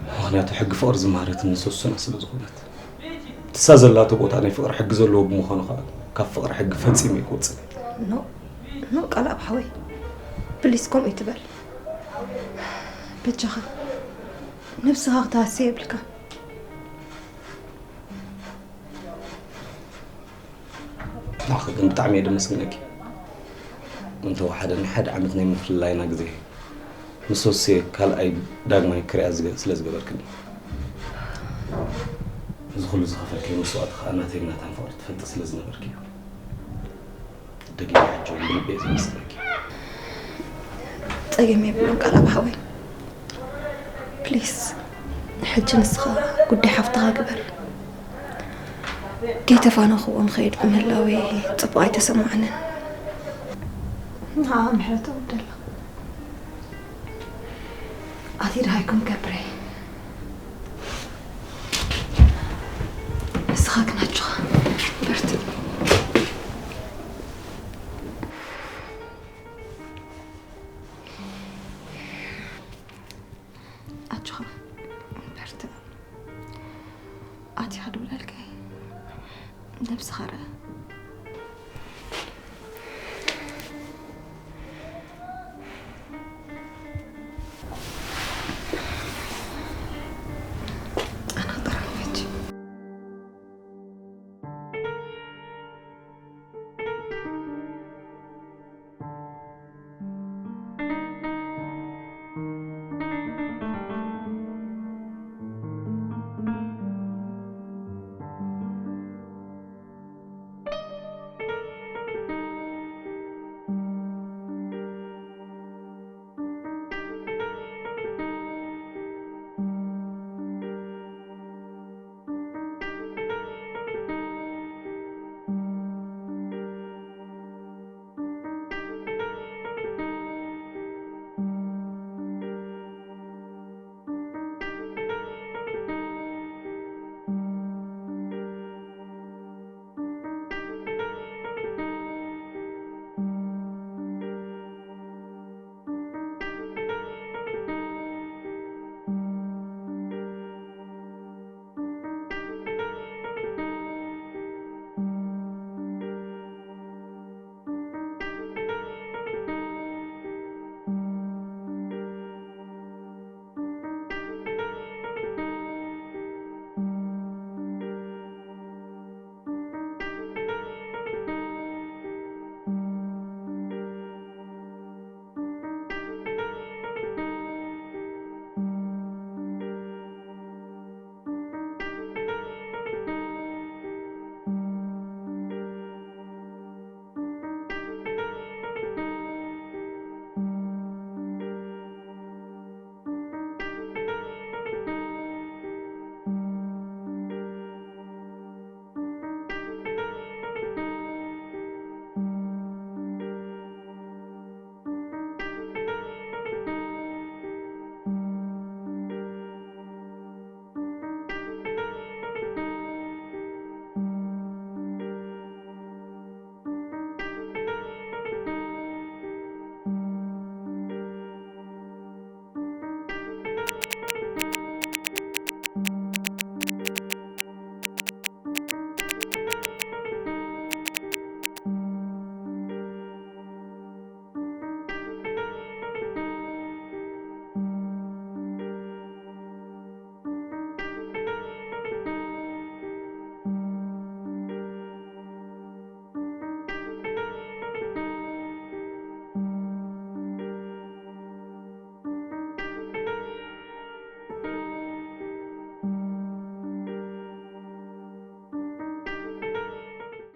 ምኽንያቱ ሕጊ ፍቕሪ ዝመሃረትኒ ሶሱና ስለ ዝኾነት። እሳ ዘላቶ ቦታ ናይ ፍቕሪ ሕጊ ዘለዎ ብምዃኑ ኸዓ ካብ ፍቕሪ ሕጊ ፈጺመ ኣይክወጽእን እየ። ኖ፣ ኖ፣ ቃልኣብ ሓወይ። ፕሊስ ከምኡ ይትበል። በጃኻ ነብስኻ ክትሃሲ የብልካ። ንዓኺ ግን ብጣዕሚ እየ ደመስግነኪ። እንተወሓደ ናይ ሓደ ዓመት ናይ ምፍልላይና ግዜ ምስ ሶስየ ካልኣይ ዳግማይ ክሪኣ ዝገ- ስለ ዝገበርክኒ። እዚ ኩሉ ዝኸፈልክዮ መስዋእቲ ከዓ ናተይን ናታን ፍቕሪ ትፈልጢ ስለ ዝነበርኪ እዩ። ደጊመ ሕጂ እውን ብልቢ እየ ዘመስግነኪ። ጸገም የብሉን ቃላብ ሓወይ። ፕሊስ ሕጂ ንስኻ ጉዳይ ሓፍትኻ ግበር። ከይተፋነኹዎም ኸይድ ብምህላወይ ጽቡቕ ኣይተሰማዓንን። ንዓ ምሕረት እውደላ። ኣቲ ድሃይኩም ከብረይ። ንስኻ ግን ኣጆኻ በርትዕ። ኣጆኻ በርትዕ። ኣቲኻ ድውለልከይ ነብስኻ ርኣ።